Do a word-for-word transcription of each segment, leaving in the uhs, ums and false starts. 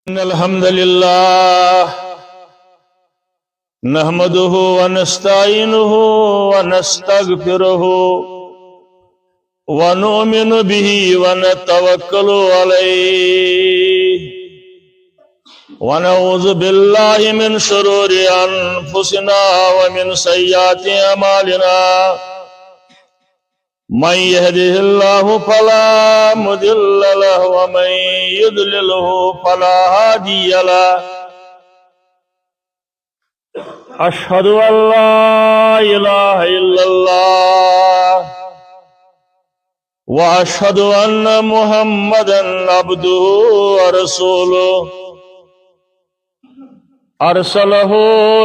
إن الحمد لله نحمده ونستعينه ونستغفره ونؤمن به ونتوكل عليه، ونعوذ بالله من شرور أنفسنا ومن سيئات أعمالنا. من يهده الله فلا مضل له، ومن يضلله فلا هادي له. أشهد أن لا إله إلا الله، وأشهد أن محمدا عبده ورسوله، أرسله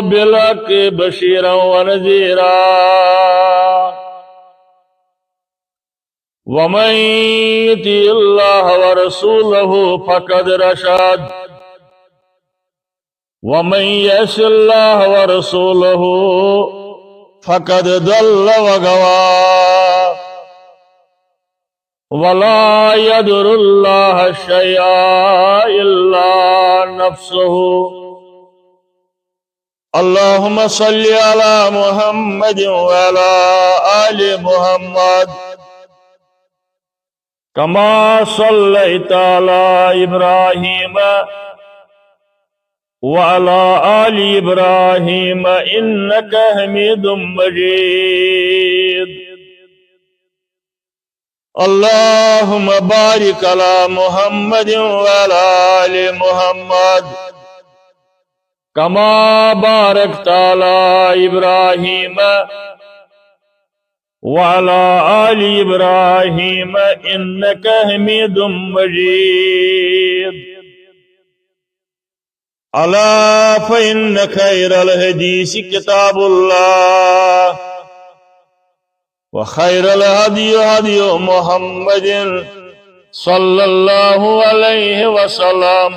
بالحق بشيرا ونذيرا، ومن يطع الله ورسوله فقد رشد، ومن يعص الله ورسوله فقد ضل وغوى. ولا يضر الله شيئا إلا نفسه. اللهم صل على محمد وعلى آل محمد كما صليت على إبراهيم وعلى آل إبراهيم إنك حميد مجيد. اللهم بارك على محمد وعلى آل محمد كما باركت على إبراهيم وعلى آل إبراهيم إنك حميد مجيد. ألا فإن خير الحديث كتاب الله، وخير الهدي هدي محمد صلى الله عليه وسلم،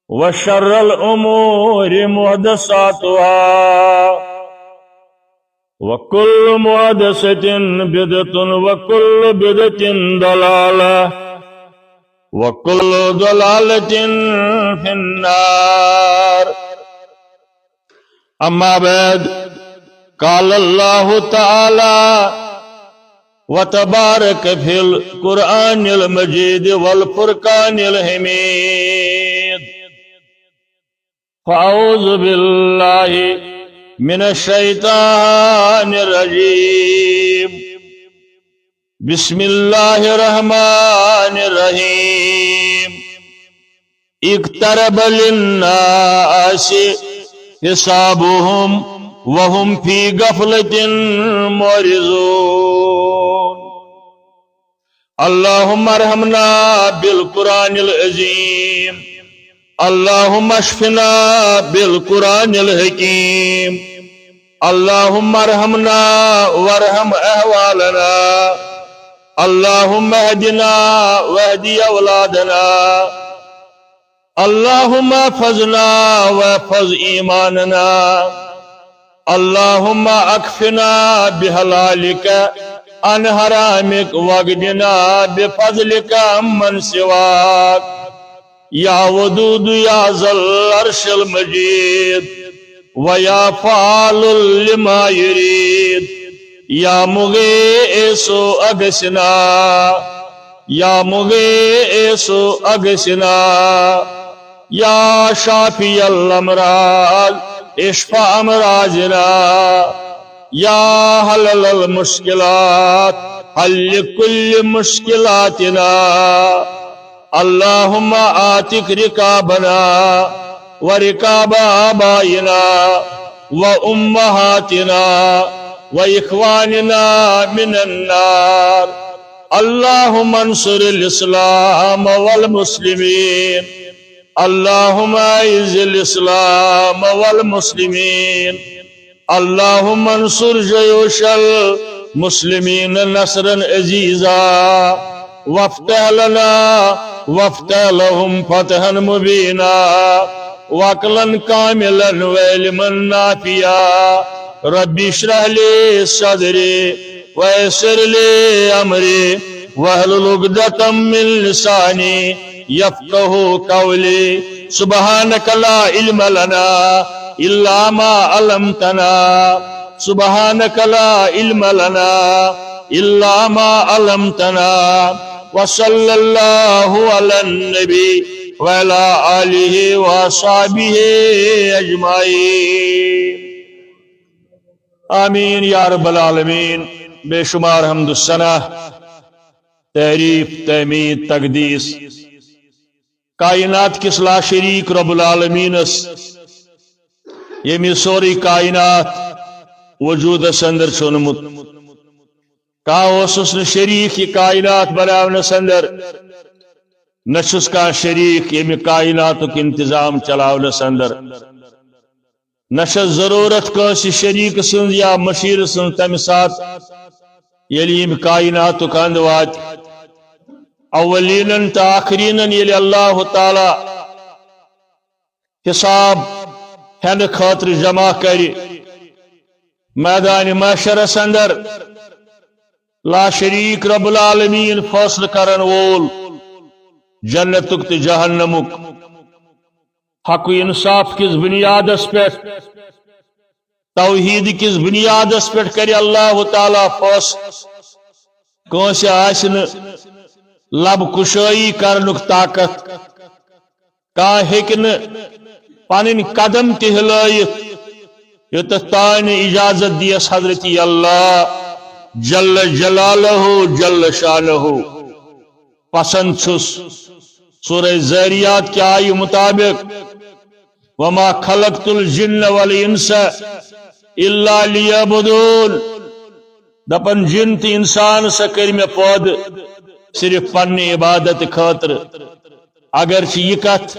وشر الأمور محدثاتها، وكل محدثة بدعة، وكل بدعة ضلالة، وكل ضلالة في النار. أما بعد، قال الله تعالى وتبارك في القرآن المجيد والفرقان الحميد. فأعوذ بالله من الشيطان الرجيم. بسم الله الرحمن الرحيم. اقترب للناس حسابهم وهم في غفلة معرضون. اللهم ارحمنا بالقرآن العظيم. اللهم اشفنا بالقرآن الحكيم. اللهم ارحمنا وارحم أحوالنا. اللهم اهدنا واهد أولادنا. اللهم احفظنا واحفظ إيماننا. اللهم أكفنا بحلالك عن حرامك واغننا بفضلك عمن سواك. يا ودود يا ذا العرش المجيد، ويا فعال لما يريد، يا مغيث أغثنا، يا مغيث أغثنا، يا شافي الأمراض اشف أمراضنا، يا حلل المشكلات حل كل مشكلاتنا. اللهم اعتق رقابنا ورقاب آبائنا وأمهاتنا وإخواننا من النار. اللهم انصر الإسلام والمسلمين. اللهم أعز الإسلام والمسلمين. اللهم انصر جيوش المسلمين نصرا عزيزا، وافتح لنا وافتح لهم فتحا مبينا، وعقلا كاملا وعلما نافعا. رب اشرح لي صدري ويسر لي أمري واحلل عقدة من لساني يفقهوا قولي. سبحانك لا علم لنا إلا ما علمتنا. سبحانك لا علم لنا إلا ما علمتنا. وصلى الله على النبي وعلى آله وأصحابه أجمعين. آمین یا رب العالمین۔ بے شمار حمد و ثنا، تعریف، تحمید، تقدیس کائنات کِس لا شریک رب العالمینس، ییٚمۍ سورُے کائنات وجودس اندر چھُ اوٚنمُت۔ کانٛہہ اوسُس نہٕ شریک یہِ کائنات بناونس اندر، نہ چھُس کانٛہہ شریک ییٚمہِ کائناتُک انتظام چلاونس اندر۔ نہ چھس ضرورت کٲنٛسہِ شریک سٕنٛز یا مشیر سٕنٛز تمہِ ساتہٕ ییٚلہِ ییٚمہِ کائناتُک اند واتہِ۔ اولینن تہٕ آخرینن ییٚلہِ اللہ تعالیٰ حساب ہینہٕ خٲطرٕ جمع کرِ میدان محشرس اندر، لا شریک رب العالمین فٲصلہٕ کرن وول جنتُک تہٕ جہنمُک حق و انصاف کِس بنیادس پٮ۪ٹھ، توحید کِس بنیادس پٮ۪ٹھ کرِ اللہ تعالیٰ فٲصلہٕ۔ کٲنٛسہِ آسہِ نہٕ لب کشٲیی کرنُک طاقت، کانٛہہ ہیٚکہِ نہٕ پنٕنۍ قدم تہِ ہلٲیِتھ، یوٚتتھ تانۍ نہٕ اجازت دِیس حضرت اللہ جل جلالہ جل شانہ۔ پسند چھُس۔ سورہ ذاریات کہِ آیہِ مطابق، وما خلقت الجن والانس الا لیعبدون۔ دپان، جن تہٕ انسان سا کٔرۍ مےٚ پٲدٕ صرف پننہِ عبادت خٲطرٕ۔ اگرچہ یہِ کتھ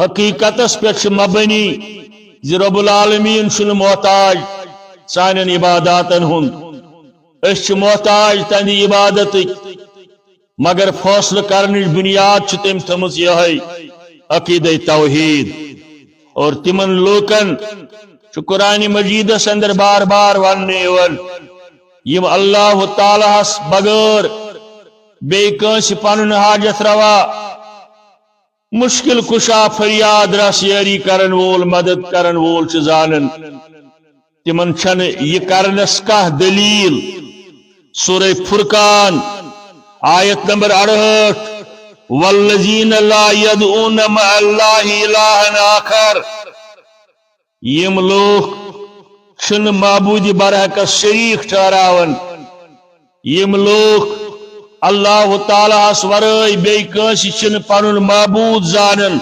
حقیقتس پٮ۪ٹھ چھِ مبنی زِ رب العالمین چھُنہٕ محتاج سانٮ۪ن عباداتن ہُنٛد، أسۍ چھِ محتاج تہنٛدِ عبادتٕکۍ، مگر فٲصلہٕ کرنٕچ بنیاد چھِ تٔمۍ تھٲمٕژ یِہوٚے عقیدے توحید۔ اور تِمن لوٗکن چھُ قرآن مجیدس اندر بار بار وننہٕ یِوان، یِم اللہ تعالیٰ ہس بغٲر بیٚیہِ کٲنٛسہِ پنُن حاجت روا، مشکل کشا، فریاد رس یٲری کرن وول، مدد کرن وول چھُ زانان، تِمن چھنہٕ یہِ کرنس کانٛہہ دلیل۔ سورہ فرقان، آیت نمبر اڑہٲٹھ، والذین لا یدعون مع اللہ الہا آخر۔ یِم لوٗکھ چھِنہٕ معبوٗدِ برحقس شریٖک ٹھہراوان۔ یِم لوٗکھ اللہ تعالیٰ ہس ورٲے بیٚیہِ کٲنٛسہِ چھِنہٕ پنُن معبوٗد زانان۔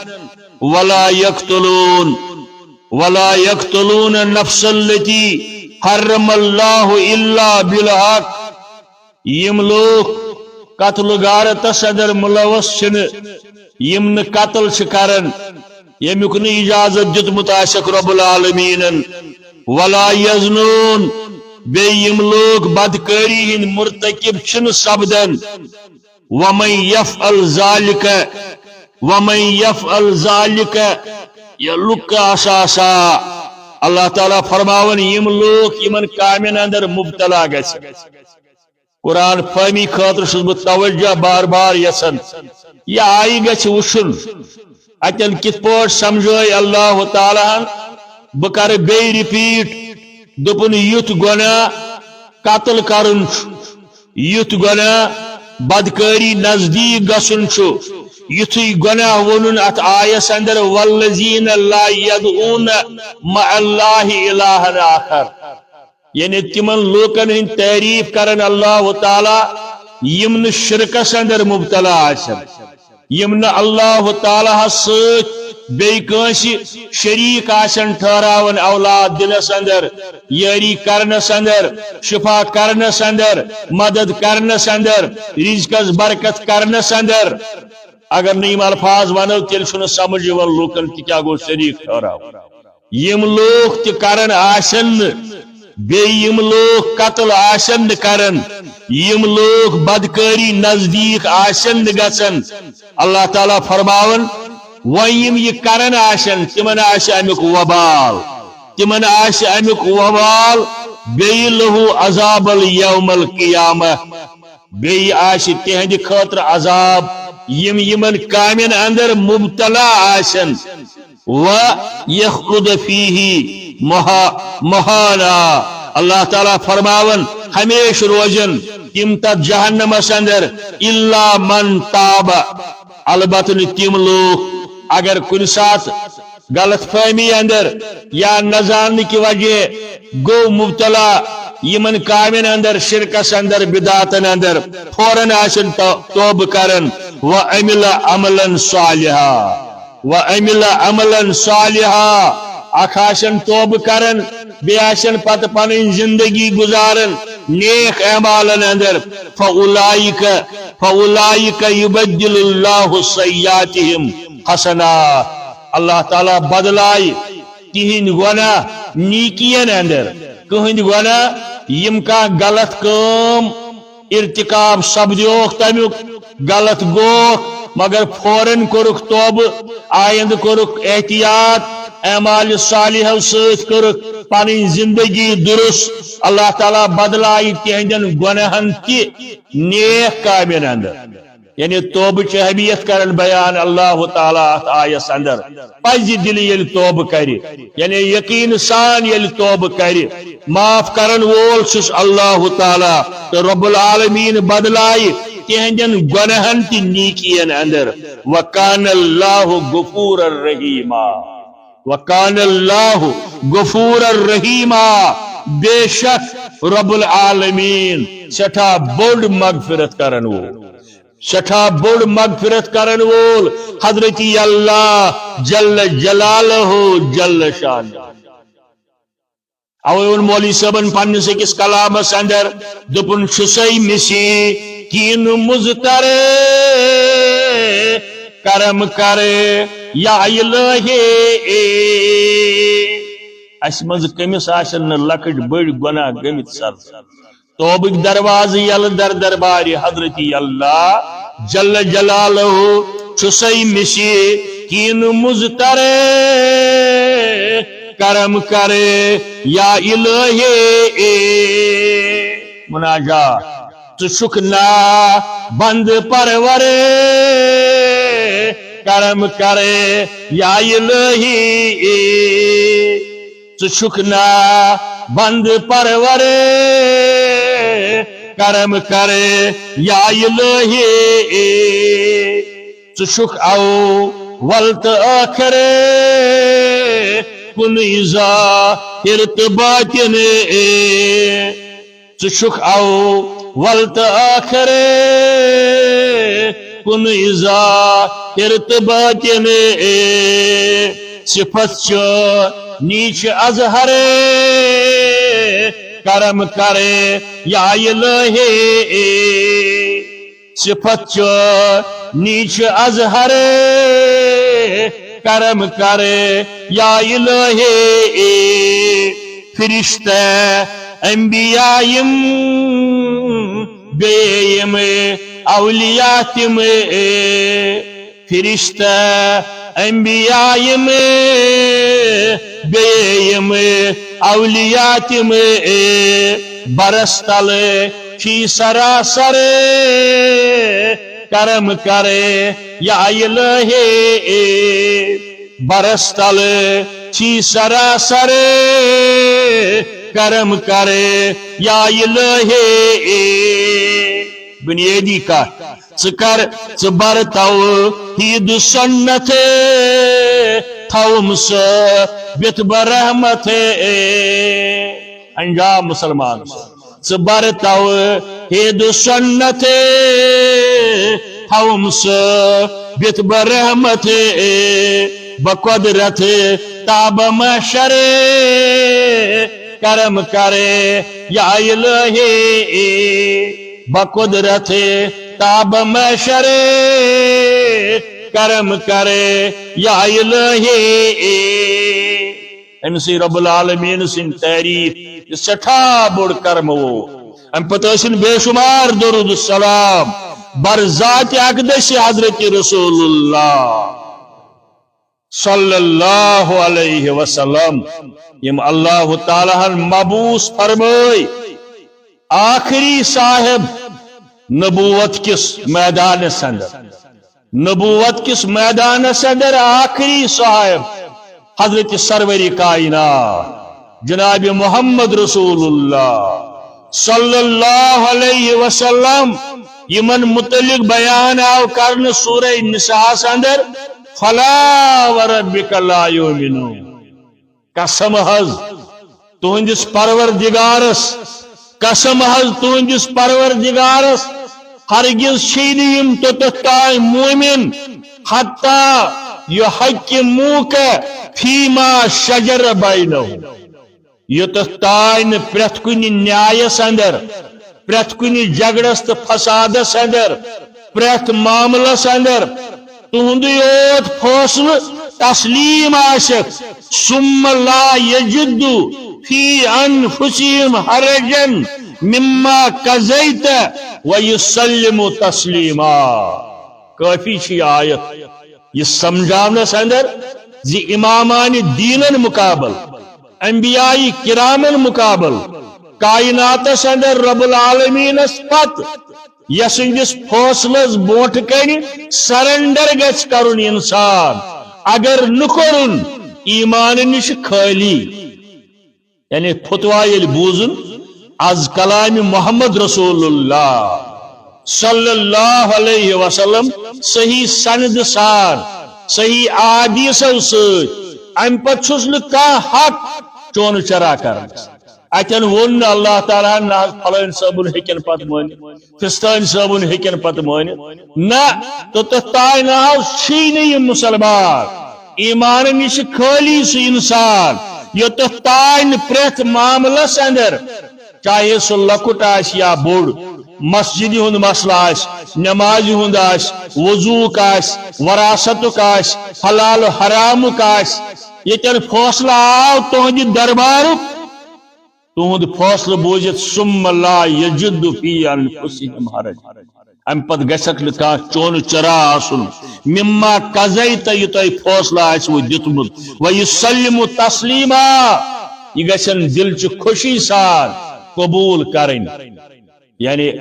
ولا یقتلون، ولا یقتلون النفس التی حرم اللہ الا بالحق۔ یِم لوٗکھ قتل و غارتس اندر ملوث چھِنہٕ، یِم نہٕ قتل چھِ کران، ییٚمیُک نہٕ اجازت دیُتمُت آسٮ۪کھ رب العالمیٖنن۔ ولا یزنون، بیٚیہِ یِم لوٗکھ بدکٲری ہٕنٛدۍ مرتکب چھِنہٕ سپدان۔ ومن یفعل ذلک، ومن یفعل ذلک یلق اثاما۔ اللہ تعالیٰ فرماوان، یِم لوٗکھ یِمن کامٮ۪ن اندر مبتلا گژھِ۔ قرآن فہمی خٲطرٕ چھُس بہٕ توجہ بار بار یژھان۔ یہِ آیہِ گژھِ وٕچھُن، اتٮ۪ن کِتھ پٲٹھۍ سمجھٲے اللہ تعالیٰ ہن۔ بہٕ کرٕ بیٚیہِ repeat، دوٚپُن، یُتھ گۄناہ قتل کرُن چھُ، یُتھ گۄناہ بدکٲری نزدیٖک گژھُن چھُ، یُتھُے گۄناہ ووٚنُن اتھ آیس اندر، والذین لا یدعون مع اللہ الہا آخر۔ یعنی تِمن لوٗکن ہٕنٛدۍ تعریٖف کرن اللہ تعالیٰ، یِم نہٕ شرکس اندر مبتلا آسن، یِم نہٕ اللہ تعالیٰ ہس سۭتۍ بیٚیہِ کٲنٛسہِ شریٖک آسن ٹھہراوان اولاد دِنس اندر، یٲری کرنس اندر، شفا کرنس اندر، مدد کرنس اندر، رزقس برکت کرنس اندر۔ اگر نہٕ یِم الفاظ ونو، تیٚلہِ چھُنہٕ سمجھ یِوان لوٗکن تہِ کیٛاہ گوٚو شریٖک ٹھہراوُن۔ یِم لوٗکھ تہِ کرن آسن نہٕ، بیٚیہِ یِم لوٗکھ قتل آسن نہٕ کران، یِم لوٗکھ بدکٲری نزدیٖک آسن نہٕ گژھان۔ اللہ تعالیٰ فرماوان، وۄنۍ یِم یہِ کران آسن، تِمن آسہِ امیُک وبال، تِمن آسہِ امیُک وبال، بیٚیہِ لہو عذاب الیوم القیامہ، بیٚیہِ آسہِ تِہنٛدِ خٲطرٕ عذاب یِم یِمن کامٮ۪ن اندر مبتلا آسن، و یخلد فیہ مہا-، مہانا۔ اللہ تعالیٰ فرماون، ہمیشہ روزن تِم تتھ جہنمس اندر، الا من تاب، البتہ نہٕ تِم لوٗکھ، اگر کُنہِ ساتہٕ غلط فہمی اندر یا نہ زاننہٕ کہِ وجہ گوٚو مبتلا یِمن کامٮ۪ن اندر، شرکس اندر، بدعتن اندر، فوراً آسن تو-، توبہٕ کران، و عمل عملا صالحا، و عمل عملا صالحا، اکھ آسن توبہٕ کران، بیٚیہِ آسن پتہٕ پنٕنۍ زندگی گزاران نیک اعمالن اندر، فاولئک، فاولئک یبدل اللہ سیئاتہم حسنات، اللہ تعالیٰ بدلایہِ تِہنٛدۍ گۄناہ نیکین اندر۔ کٕہٕنٛدۍ گۄناہ، یِم کانٛہہ غلط کٲم ارتکاب سپدیوکھ، تمیُک غلط گوکھ، مگر فوراً کوٚرُکھ توبہٕ، آیندٕ کوٚرُکھ احتیاط، اعمال صالحو سۭتۍ کٔرٕکھ پنٕنۍ زندگی درست۔ اللہ تعالیٰ بدلایہِ تِہنٛدٮ۪ن گۄناہن تہِ نیک کامٮ۪ن اندر۔ یعنی توبہٕ چہِ اہمیت کرن بیان اللہ تعالیٰ اتھ آیس اندر۔ پزِ دِلہِ ییٚلہِ توبہٕ کرِ، یعنی یقین سان ییٚلہِ توبہٕ کرِ، معاف کرن وول چھُس اللہ تعالیٰ، تہٕ رب العالمین بدلایہِ تِہنٛدٮ۪ن گۄناہن تہِ نیکین اندر۔ وکان اللہ غفور الرحیما، وکان اللہ غفور الرحیما، بے شک رب العالمین سٮ۪ٹھاہ بوٚڑ مغفرت کرن وول، سٮ۪ٹھاہ بوٚڑ مغفرت کرن وول حضرت اللہ جل جلالہ جل شان۔ اوے ووٚن مولوی صٲبن پننِس أکِس کلامس اندر، دوٚپُن، چھُسے مِسی کینہٕ مُضطر، کرم کر یا الہی۔ اسہِ منٛز کٔمِس آسن نہٕ لۄکٕٹۍ بٔڑۍ گۄناہ گٔمٕتۍ سر؟ توبٕکۍ دروازٕ یلہٕ در دربارِ حضرت اللہ جل جلالہ، چھُسے مِسی کینہٕ مُضطر، کرم کر یا الہی۔ مناجات۔ ژٕ چھُکھ نا بند پرور، کرم کر یا الہی۔ ژٕ چھُکھ نا بند پرور، کرم کر یا الہی۔ ژٕ چھُکھ اول تہٕ ٲخر، کُنُے ظاہر تہٕ باطن۔ ژٕ چھُکھ اول تہٕ ٲخر، کُنُے ظاہر تہٕ باطن۔ صفت چھِ نیچ اظہر، کرم کر یا الہی۔ صفت چھِ نیچ اظہر، کرم کر یا الہی۔ فرشتہ، انبیاء یِم، بیٚیہِ یِم اولیاء تِم۔ فرشتہ، انبیاء یِم، بیٚیہِ یِم اولیاء تِم۔ برس تل چھی سراسر، کرم کر یا الہی۔ برس تل چھی سراسر، کرم کر یا الہی۔ بنیادی کتھ، ژٕ کر، ژٕ بر توحید سنت، تھاوُم ثٲبت برحمت۔ انجام مسلمان۔ ژٕ بر توحید سنت، تھاوُم ثٲبت برحمت۔ بقدرت تاب محشر، کرم کر یا الہی۔ بقدرت تاب محشر، کرم کر یا الہی۔ أمۍ سٕے رب العالمین سٕنٛدۍ تعریف، یہِ سٮ۪ٹھاہ بوٚڑ کرم وول۔ اَمہِ پتہٕ ٲسِن بے شمار درود السلام بر ذات اقدس حضرت رسول اللہ صلی اللہ علیہ وسلم، یِم اللہ تعالیٰ ہن مبعوث فرمٲے آخری صاحب نبوت کِس میدانس اندر۔ نبوت کس میدانس اندر آخری صاحب حضرت سرور کائنات جناب محمد رسول اللہ صلی اللہ علیہ وسلم، یمن متعلق بیان آو کرنہٕ سورہ نساء اندر، فلا وربک لا یؤمنون۔ قسم حض تہندس پروردگارس، قسم حض تہندس پروردگارس، ہرگز چھی نہٕ یم توٚتتھ تام مومن، حتی یحکموک فیما شجر بینہم، یوٚتتھ تام نہٕ پرٛتھ کُنہِ نیایس اندر، پرٛتھ کُنہِ جھگڑس تہٕ فسادس اندر، پرٛتھ معاملس اندر تہندُے یوت فٲصلہٕ تسلیم آسکھ، ثم لا یجدوا فی انفسہم حرجا مما قضیت ویسلموا تسلیما۔ کافی چھ یہ آیت یہ سمجھاونس اندر زِ امامان دینن مقابل، انبیاء کرامن مقابل، کائناتس اندر رب العالمینس پتہٕ یسندس فٲصلس برونٹھ کنہِ سرنڈر گژھِ کرُن انسان۔ اگر نہٕ کوٚرُن، ایمان نِش خٲلی۔ یعنی فتویٰ ییٚلہِ بوٗزُن از کلام محمد رسول اللہ صلی اللہ علیہ وسلم صحیح سند سان، صحیح احادیثو سۭتۍ، امہِ پتہٕ چھُس نہٕ کانٛہہ حق چون چرا کرنس۔ اتٮ۪ن ووٚن نہٕ اللہ تعالیٰ ہن نہ حض فلٲنۍ صٲبُن ہیٚکن پتہٕ مٲنِتھ، فستٲنۍ صٲبُن ہیٚکن پتہٕ مٲنِتھ۔ نہ، توٚتتھ تام نہ حض چھی نہٕ یہِ مسلمان۔ ایمان نِش خٲلی سُہ انسان، یوٚتتھ تام نہٕ پرٛٮ۪تھ معاملس اندر، چاہے سُہ لۄکُٹ آسہِ یا بوٚڑ، مسجدِ ہُنٛد مسلہٕ آسہِ، نمازِ ہُنٛد آسہِ، وضوٗک آسہِ، وراثتُک آسہِ، حلال و حرامُک آسہِ، ییٚتٮ۪ن فٲصلہٕ آو تُہنٛدِ دربارُک، تُہُنٛد فٲصلہٕ بوٗزِتھ، ثم لا یجد فی انفسہم حرج۔ امہِ پتہٕ گژھکھ نہٕ کانٛہہ چون چرا آسُن، مما قضیت، یہِ تۄہہِ فٲصلہٕ آسِوٕ دیُتمُت، و یسلم تسلیما، یہِ گژھن دِلچہِ خوشی سان قبوٗل کرٕنۍ۔ یعنی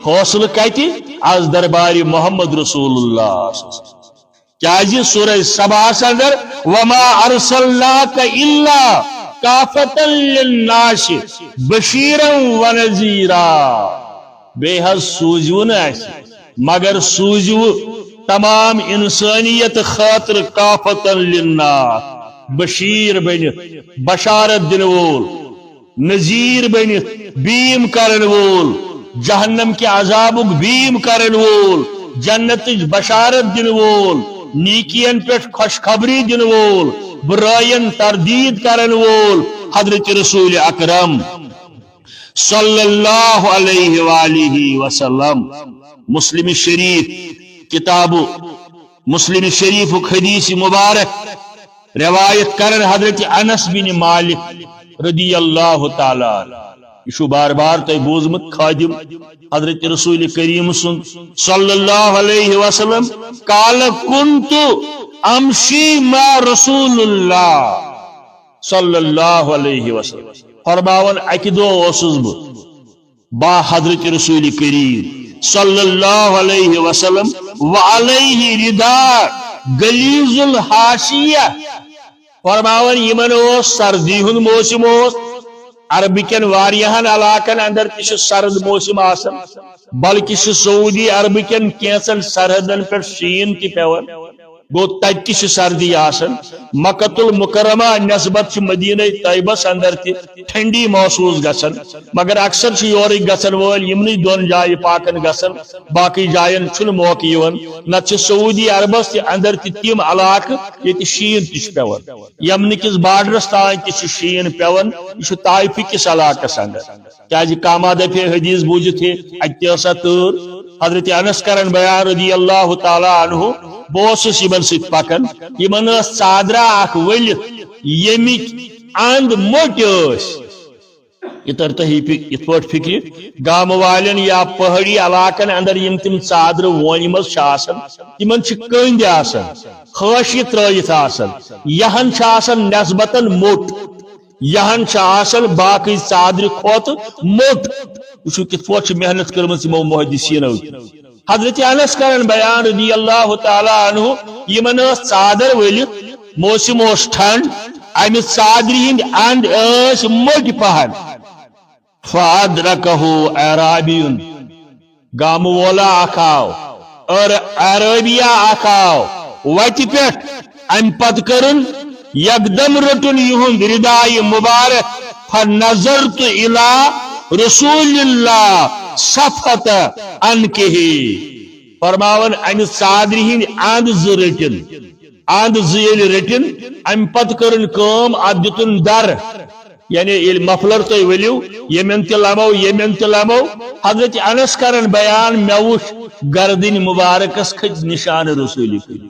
فٲصلہٕ کتہِ؟ از دربارِ محمد رسول اللہ۔ کیازِ سورہ سباہس اندر، وما ارسلناک الا کافة للناس بشیرا و نذیرا۔ بیٚیہِ حض سوٗزِو نہٕ اسہِ، مگر سوٗزِو تمام انسانیت خٲطرٕ کافة للناس، بشیر بٔنِتھ، بشارت دِنہٕ وول۔ نذیر بٔنِتھ بیم کرن وول، جہنم کہِ عذابُک بیم کرن وول، جنتٕچ بشارت دِنہٕ وول، نیکین پٮ۪ٹھ خوشخبری دِنہٕ وول، برٲین تردید کرن وول حضرت رسول اکرم صلی اللہ علیہ وآلہ وسلم۔ مسلم شریف کتاب، مسلم شریفُک حدیث مبارک روایت کرن حضرت انس بن مالک رضی اللہ تعالیٰ عنہ۔ یہ چھُ بار بار تۄہہِ بوٗزمُت خادم حضرت رسول کریم سُنٛد صلی اللہ علیہ وسلم، قال، كنت امشي مع رسول الله صلی اللہ علیہ وسلم۔ فرماوان، اکہِ دۄہ اوسُس بہٕ با حضرت رسول کریم صلی اللہ علیہ وسلم، وعلیہ رداء غلیظ الحاشیہ۔ فرماوان، یمن اوس سردی ہُنٛد موسم اوس۔ عربہٕ کٮ۪ن واریاہن علاقن اندر تہِ چھُ سرد موسم آسان، بلکہِ چھُ سعودی عربہٕ کٮ۪ن کینٛژن سرحدن پٮ۪ٹھ شیٖن تہِ پٮ۪وان۔ گوٚو، تتہِ تہِ چھِ سردی آسان۔ مکۃ المکرمہ نسبت چھِ مدینہ طیبس اندر تہِ ٹھنڈی محسوس گژھان، مگر اکثر چھِ یورٕکۍ گژھن وٲلۍ یِمنٕے دۄن جایہِ پاکن گژھان، باقٕے جاین چھُنہٕ موقعہٕ یِوان۔ نتہٕ چھِ سعودی عربس تہِ اندر تہِ تِم علاقہٕ ییٚتہِ شیٖن تہِ چھُ پٮ۪وان۔ یمنہٕ کِس بارڈرس تام تہِ چھُ شیٖن پٮ۪وان، یہِ چھُ طائفہٕ کِس علاقس اندر۔ کیازِ کاما دپے حدیث بوٗزِتھ ہے، اتہِ تہِ ٲسا تۭر۔ حضرت انس کرن بیان رضی اللہ تعالیٰ عنہ، بہٕ اوسُس یِمن سۭتۍ پکان، یِمن ٲس ژادرا اکھ ؤلِتھ، ییٚمِکۍ اند موٚٹۍ ٲسۍ۔ یہِ تر تۄہہِ فِک-، یِتھ پٲٹھۍ فِکرِ، گامہٕ والٮ۪ن یا پہٲڑی علاقن اندر یِم تِم ژادرٕ وونہِ منٛز چھِ آسان، تِمن چھِ کٔنٛدۍ آسان، خٲشہِ ترٲوِتھ آسان، یہن چھِ آسان نسبتاً موٚٹ۔ یہن چھِ آسان باقٕے ژادرِ کھۄتہٕ موٚٹ۔ وٕچھِو کِتھ پٲٹھۍ چھِ محنت کٔرمٕژ یِمو محدثینو تہِ۔ حضرت انس کرن بیان رضی اللہ تعالیٰ عنہ، یمن ٲس ژادر ؤلِتھ، موسم اوس ٹھنڈ، امہِ ژادرِ ہٕنٛدۍ اند ٲسۍ موٚٹۍ پہن۔ فادرکہ اعرابی، گامہٕ وولا اکھ آو، اور اعرابیا اکھ آو وتہِ پٮ۪ٹھ۔ امہِ پتہٕ کٔرٕن یکدم رٔٹٕن یِہُنٛد ردایہِ مبارک، فنظرت الی رسول اللہ صفحت عنقہ۔ فرماوان، امہِ ژادرِ ہٕنٛدۍ اند زٕ رٔٹِن، اند زٕ ییٚلہِ رٔٹِن، امہِ پتہٕ کٔرٕن کٲم، اتھ دِتُن در۔ یعنی ییٚلہِ مفلر تُہۍ ؤلِو، ییٚمٮ۪ن تہِ لمو، ییٚمٮ۪ن تہِ لمو، حضرت انس کرن بیان، مےٚ وُچھ گردنۍ مبارکس کھٔتۍ نشانہٕ رسول کریم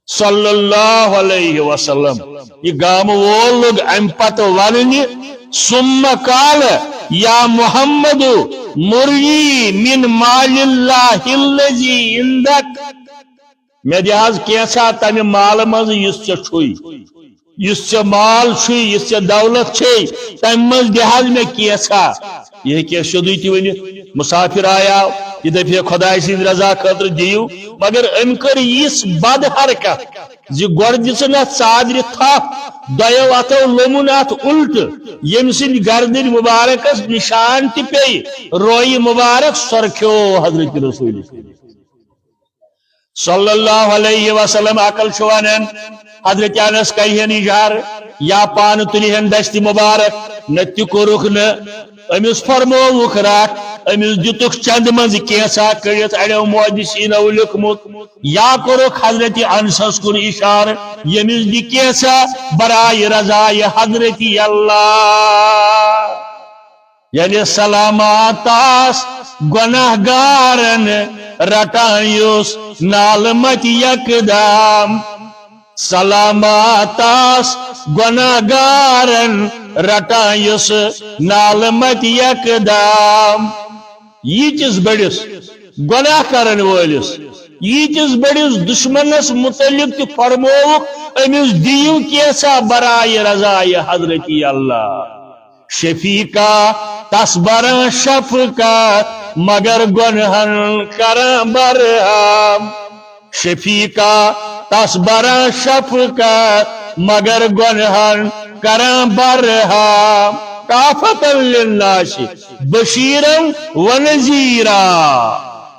صلی اللہ علیہ وسلم۔ یہِ گامہٕ وول لوٚگ امہِ پتہٕ وننہِ، ثم قال، یا محمد، مرنی من مال اللہ الذی عندک۔ مےٚ دِ حظ کینٛژھا تمہِ مالہٕ منٛز یُس ژےٚ چھُے، یُس ژےٚ مال چھُے، یُس ژےٚ دولت چھے، تمہِ منٛز دِ حظ مےٚ کینٛژھا۔ یہِ ہیٚکہِ ہے سیوٚدُے تہِ ؤنِتھ، مسافر آیاو، یہِ دپہِ ہے خۄداے سٕنٛدِ رضا خٲطرٕ دِیِو، مگر أمۍ کٔر یِژھ بد حرکت زِ گۄڈٕ دِژٕن اتھ ژادرِ تھپھ، دۄیو اتھو لومُن اتھ الٹہٕ، ییٚمہِ سٕنٛدِ گردنہِ مبارکس نشان تہِ پیٚیہِ، رویہِ مبارک سۄرخیو حضرت رسول صلی اللہ علیہ وسلم۔ عقل چھُ ونان، حضرت انس کرِہن اظہار یا پانہٕ تُلِہن دستِ مبارک، نہ تہِ کوٚرُکھ نہٕ۔ أمِس فرمووُکھ رٹھ، أمِس دِتُکھ چندٕ منٛزٕ کینٛژھا کٔڑِتھ، اڑیو محدثینو لیوٚکھمُت، یا کوٚرُکھ حضرت انسس کُن اشارٕ، ییٚمِس دِ کینٛژھا برائے رضائے حضرت اللہ۔ یعنی سلامت آس گناہ گارن رٹان یُس نالہٕ متہِ یکدم۔ سلامت آس گناہ گارن رٹان یُس نالہٕ متہِ یکدم۔ ییٖتِس بٔڑِس گناہ کرن وٲلِس، ییٖتِس بٔڑِس دشمنس متعلق تہِ فرمووُکھ، أمِس دِیِو کینٛژھا برائے رضائے حضرت اللہ۔ شفیقہ تس بران شفقت، مگر گنہن کران برہم۔ شفیقہ تس بران شفقت، مگر گنہن کران برہم۔ کافة للناس بشیرا و نذیرا۔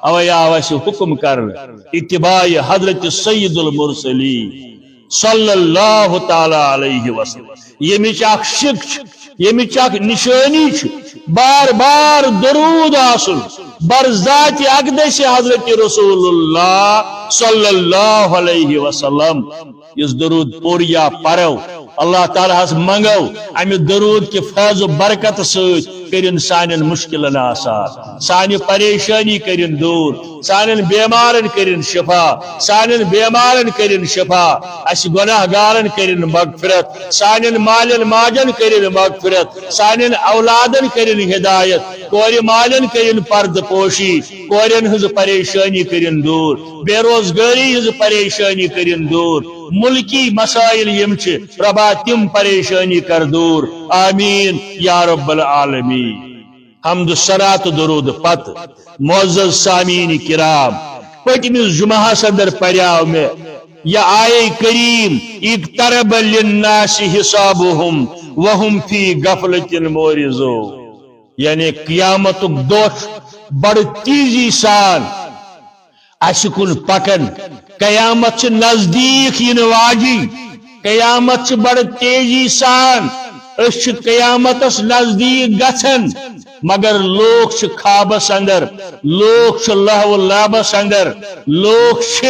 اوے آو اسہِ حکم کرنہٕ اتباع حضرت سید المرسلین صلی اللہ تعالیٰ علیہ وسلم۔ ییٚمِچ اکھ شک چھِ، ییٚمِچ اکھ نشٲنی چھِ بار بار درود آسُن بر ذات اقدس حضرت رسول اللہ صلی اللہ علیہ وسلم۔ یُس درود پوٚر یا پرو، اللہ تعالیٰ ہس منگو، امہِ درود کہِ فیض و برکت سۭتۍ کٔرِن سانٮ۪ن مشکلن آسان، سانہِ پریشٲنی کٔرِن دوٗر، سانٮ۪ن بیمارن کٔرِن شفا، سانٮ۪ن بیمارن کٔرِن شفا، اسہِ گناہ گارن کٔرِن مغفرت، سانٮ۪ن مالٮ۪ن ماجن کٔرِن مغفرت، سانٮ۪ن اولادن کٔرِن ہدایت، کورِ مالٮ۪ن کٔرِن پردٕ پوشی، کورٮ۪ن ہٕنٛز پریشٲنی کٔرِن دوٗر، بے روزگٲری ہٕنٛز پریشٲنی کٔرِن دوٗر، ملکی مسائل یِم چھِ، ربا تِم پریشٲنی کر دوٗر۔ آمین یا رب العالمین۔ حمد و ثنا تہٕ درود پتہٕ، معزز سامعین کرام، پٔتمِس جمعہس اندر پریاو مےٚ یہ آیے کریم، اقترب للناس حسابهم وهم فی غفلة معرضون۔ یعنی قیامتُک دۄہ چھُ بڑٕ تیزی سان اسہِ کُن پکان۔ قیامت چھِ نزدیٖک یِنہٕ واجِنۍ۔ قیامت چھِ بڑٕ تیزی سان۔ أسۍ چھِ قیامتس نزدیٖک گژھان، مگر لوٗکھ چھِ خوابس اندر، لوٗکھ چھِ لہو لعبس اندر، لوٗکھ چھِ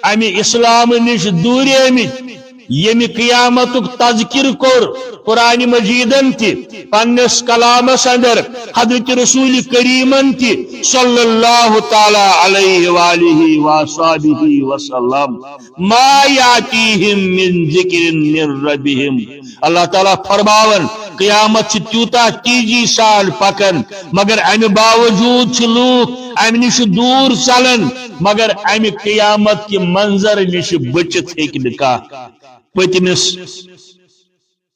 امہِ اسلام نِش دوٗریمٕتۍ۔ ییٚمہِ قیامتُک تذکر کوٚر قرآن مجیدن تہِ، پننِس کلامس اندر حضرت رسول کریمن تہِ صلی اللہ تعالیٰ علیہ وآلہ وصحبہ وسلم، ما یاتیہم من ذکر من ربہم۔ اللہ تعالیٰ فرماون، قیامت چھِ تیوٗتاہ تیزی سان پکان، مگر امہِ باوجوٗد چھِ لوٗکھ امہِ نِش دوٗر ژلان، مگر امہِ قیامت کہِ منظر نِش بٔچِتھ ہیٚکہِ نہٕ کانٛہہ۔ پٔتمِس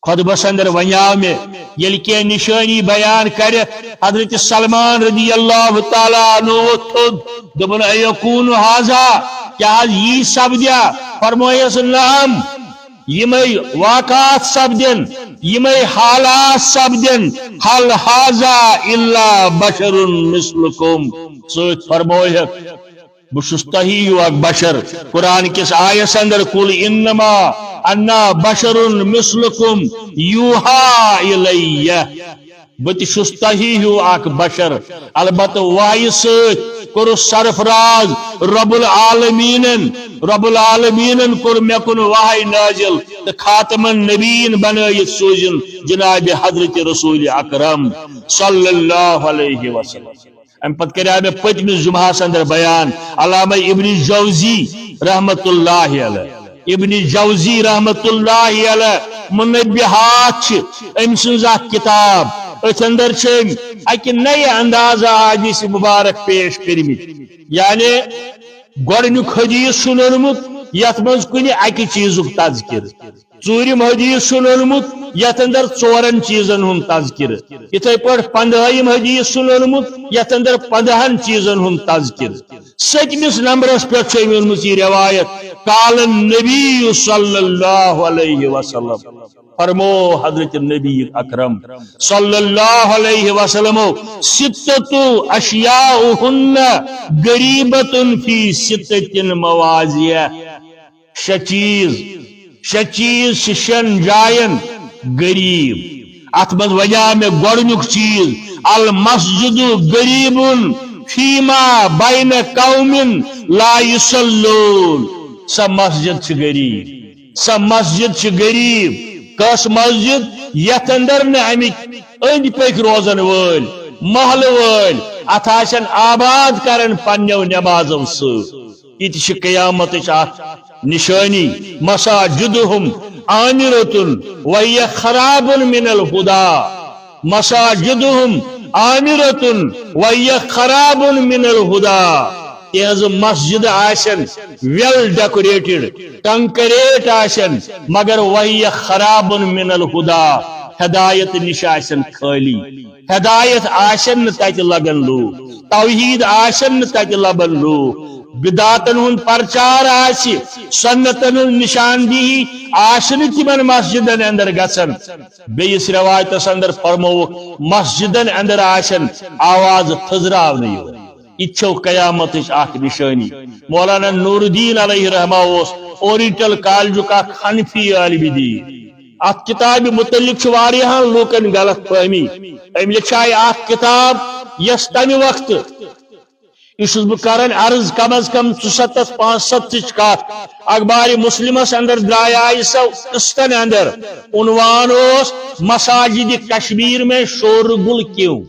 خطبس اندر ونیاو مےٚ، ییٚلہِ کینٛہہ نشٲنی بیان کرِ، حضرت سلمان رضی اللہ تعالیٰ عنہ ووٚتھ تھوٚد، دوٚپُن، "ایکون ہذا، کیٛاہ حض یی سپدیا؟" فرمٲیس، "نعم، یِمے واقعات سپدن، یِمے حالات سپدن، حل ہذا الا بشر مثلکم۔" سۭتۍ فرمٲیکھ، بہٕ چھُس تۄہی ہیوٗ اکھ بشر۔ قرآن کِس آیس اندر، "قل انما انا بشر مثلکم یوحی الیہ۔" بہٕ تہِ چھُس تۄہی ہیوٗ اکھ بشر۔ البتہٕ وحی سۭتۍ کوٚرُس سرفراز رب العالمینن۔ رب العالمینن کوٚر مےٚ کُن وحی نازل تہٕ خاتم النبیین بنٲیِتھ سوٗزِن جناب حضرت رسول اکرم صلی اللہ علیہ وسلم۔ امہِ پتہٕ کریو مےٚ پٔتمِس جمعہس اندر بیان، علامہ ابن جوزی رحمت اللہ علیہ، ابن جوزی رحمت اللہ علیہ، منبہات چھِ أمۍ سٕنٛز اکھ کتاب، أتھۍ اندر چھِ أمۍ اکہِ نَیہِ اندازٕ احادیث مبارک پیش کٔرمٕتۍ۔ یعنی گۄڈٕنیُک حدیث چھُنہٕ اوٚنمُت یتھ منٛز کُنہِ اکہِ چیٖزُک تذکرٕ۔ ژوٗرِم حدیث چھُنہٕ اوٚنمُت یتھ اندر ژورن چیٖزن ہُنٛد تذکرٕ۔ یِتھے پٲٹھۍ پندہٲیِم حدیث چھُنہٕ اوٚنمُت یتھ اندر پندہن چیٖزن ہُنٛد تذکرٕ۔ سٔتمِس نمبرس پٮ۪ٹھ چھُ أمۍ اوٚنمُت یہِ روایت، "قال النبی صلی اللہ علیہ وسلم"، فرمو حضرت نبی اکرم صلی اللہ علیہ وسلم، "ستۃ اشیاء غریبۃ فی ستۃ مواضع"۔ شےٚ چیٖز، شےٚ چیٖز چھِ شٮ۪ن جاین غریب۔ اتھ منٛز ونیاو مےٚ گۄڈٕنیُک چیٖز، "المسجد غریب فیما بین قوم لا یصلون"۔ سۄ مسجد چھِ غریب، سۄ مسجد چھِ غریب۔ کۄس مسجد؟ یتھ اندر نہٕ امِکۍ أنٛدۍ پٔکۍ روزن وٲلۍ، محلہٕ وٲلۍ، اتھ آسن آباد کرن پننیو نمازو سۭتۍ۔ یہِ تہِ چھِ قیامتٕچ اکھ نشٲنی۔ "مساجدہم عامرۃ وہی خراب من الہدی"۔ "مساجدہم عامرۃ وہی خراب من الہدی"۔ تِہنٛزٕ مسجدٕ آسن well decorated، concrete آسن، مگر وہی خراب من الہدی، ہدایت نِش آسن خٲلی۔ ہدایت آسن نہٕ تتہِ لگان لوٗکھ، توحید آسن نہٕ تتہِ لبان لوٗکھ، بدعتن ہُنٛد پرچار آسہِ، سنتن ہٕنٛز نشاندہی آسہِ نہٕ تِمن مسجدن اندر گژھان۔ بیٚیِس روایتس اندر فرمووُکھ، مسجدن اندر آسن آواز تھٔزراونہٕ یِوان۔ یہِ تہِ چھو قیامتٕچ اکھ نشٲنی۔ مولانا نور الدین علیہ رحمہ اوس اورینٹل کالجُک اکھ حنفی عالم دین۔ اتھ کتابہِ متعلق چھِ واریاہن لوٗکن غلط فہمی۔ أمۍ لیٚچھایہِ اکھ کتاب، یۄس تمہِ وقتہٕ، یہِ چھُس بہٕ کران عرض، کم از کم ژُستتھ پانٛژستتھٕچ کتھ، اخبار مسلمس اندر درایایہِ سۄ قسطن اندر۔ عنوان اوس مساجد کشمیر میں شور گل کیوں؟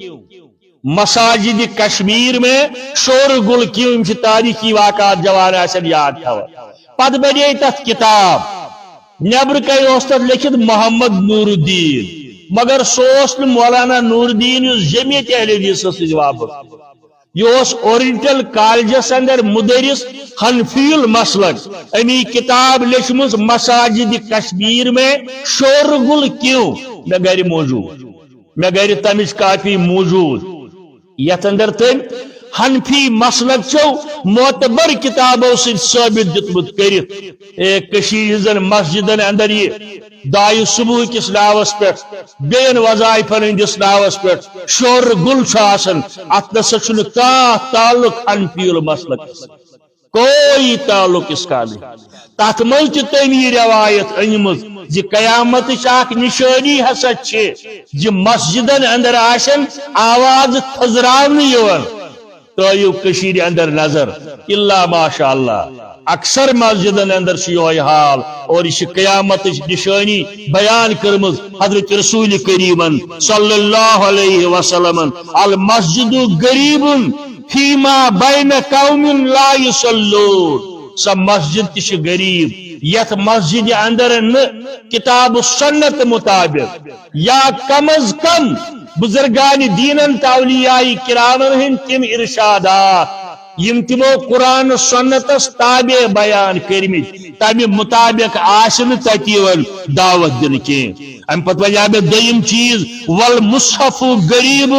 مساجد کشمیر میں شور گل کیوں؟ یِم چھِ تاریخی واقعات جوان آسن یاد تھاوان۔ پتہٕ بنے تتھ کتاب، نیبرٕ کنہِ اوس تتھ لیکھِتھ محمد نور الدین، مگر سُہ اوس نہٕ مولانا نور الدین یُس جمعیت اہل حدیثس سۭتۍ وابستہٕ۔ یہِ اوس اورینٹل کالجس اندر مدرس حنفی المسلک۔ امی کتاب لیچھمٕژ مساجد کشمیر میں شور گل کیوں؟ مےٚ گرِ موجود، مےٚ گرِ تمِچ کاپی موجود۔ یتھ اندر تٔمۍ حنفی مسلک چو معتبر کتابو سۭتۍ ثٲبت دیُتمُت کٔرِتھ، اے، کٔشیٖرِ ہٕنٛزن مسجدن اندر یہِ دعایہِ صبح کِس ناوس پٮ۪ٹھ، بیٚین وظائفن ہٕنٛدِس ناوس پٮ۪ٹھ شور گل چھُ آسان، اتھ نسا چھُنہٕ کانٛہہ تعلق حنفی المسلکس سۭتۍ۔ کوئی تعلق اس کا نہیں۔ تتھ منٛز تہِ تٔمۍ یہِ روایت أنمٕژ زِ قیامتٕچ اکھ نشٲنی ہسا چھِ زِ مسجدن اندر آسن آواز تھزراونہٕ یِوان۔ ترٲیِو کٔشیٖرِ اندر نظر، الا ماشاء اللہ، اکثر مسجدن اندر چھُ یِہوٚے حال۔ اور یہِ چھِ قیامتٕچ نشٲنی بیان کٔرمٕژ حضرت رسول کریمن صلی اللہ علیہ وسلمن، "المسجد غریب فیما بین قوم لا یصلون"۔ سۄ مسجد تہِ چھِ غریب، یتھ مسجدِ اندر نہٕ کتاب و سنت مطابق یا کم از کم بزرگان دینن تہٕ اولیاء کرامن ہٕنٛدۍ تِم ارشادات، یِم تِمو قرآن سنتس تابع بیان کٔرمٕتۍ، تمہِ مطابق آسہِ نہٕ تتہِ یِوان دعوت دِنہٕ کینٛہہ۔ امہِ پتہٕ وَنیٛاو مےٚ دوٚیِم چیٖز، والمصحف غریب،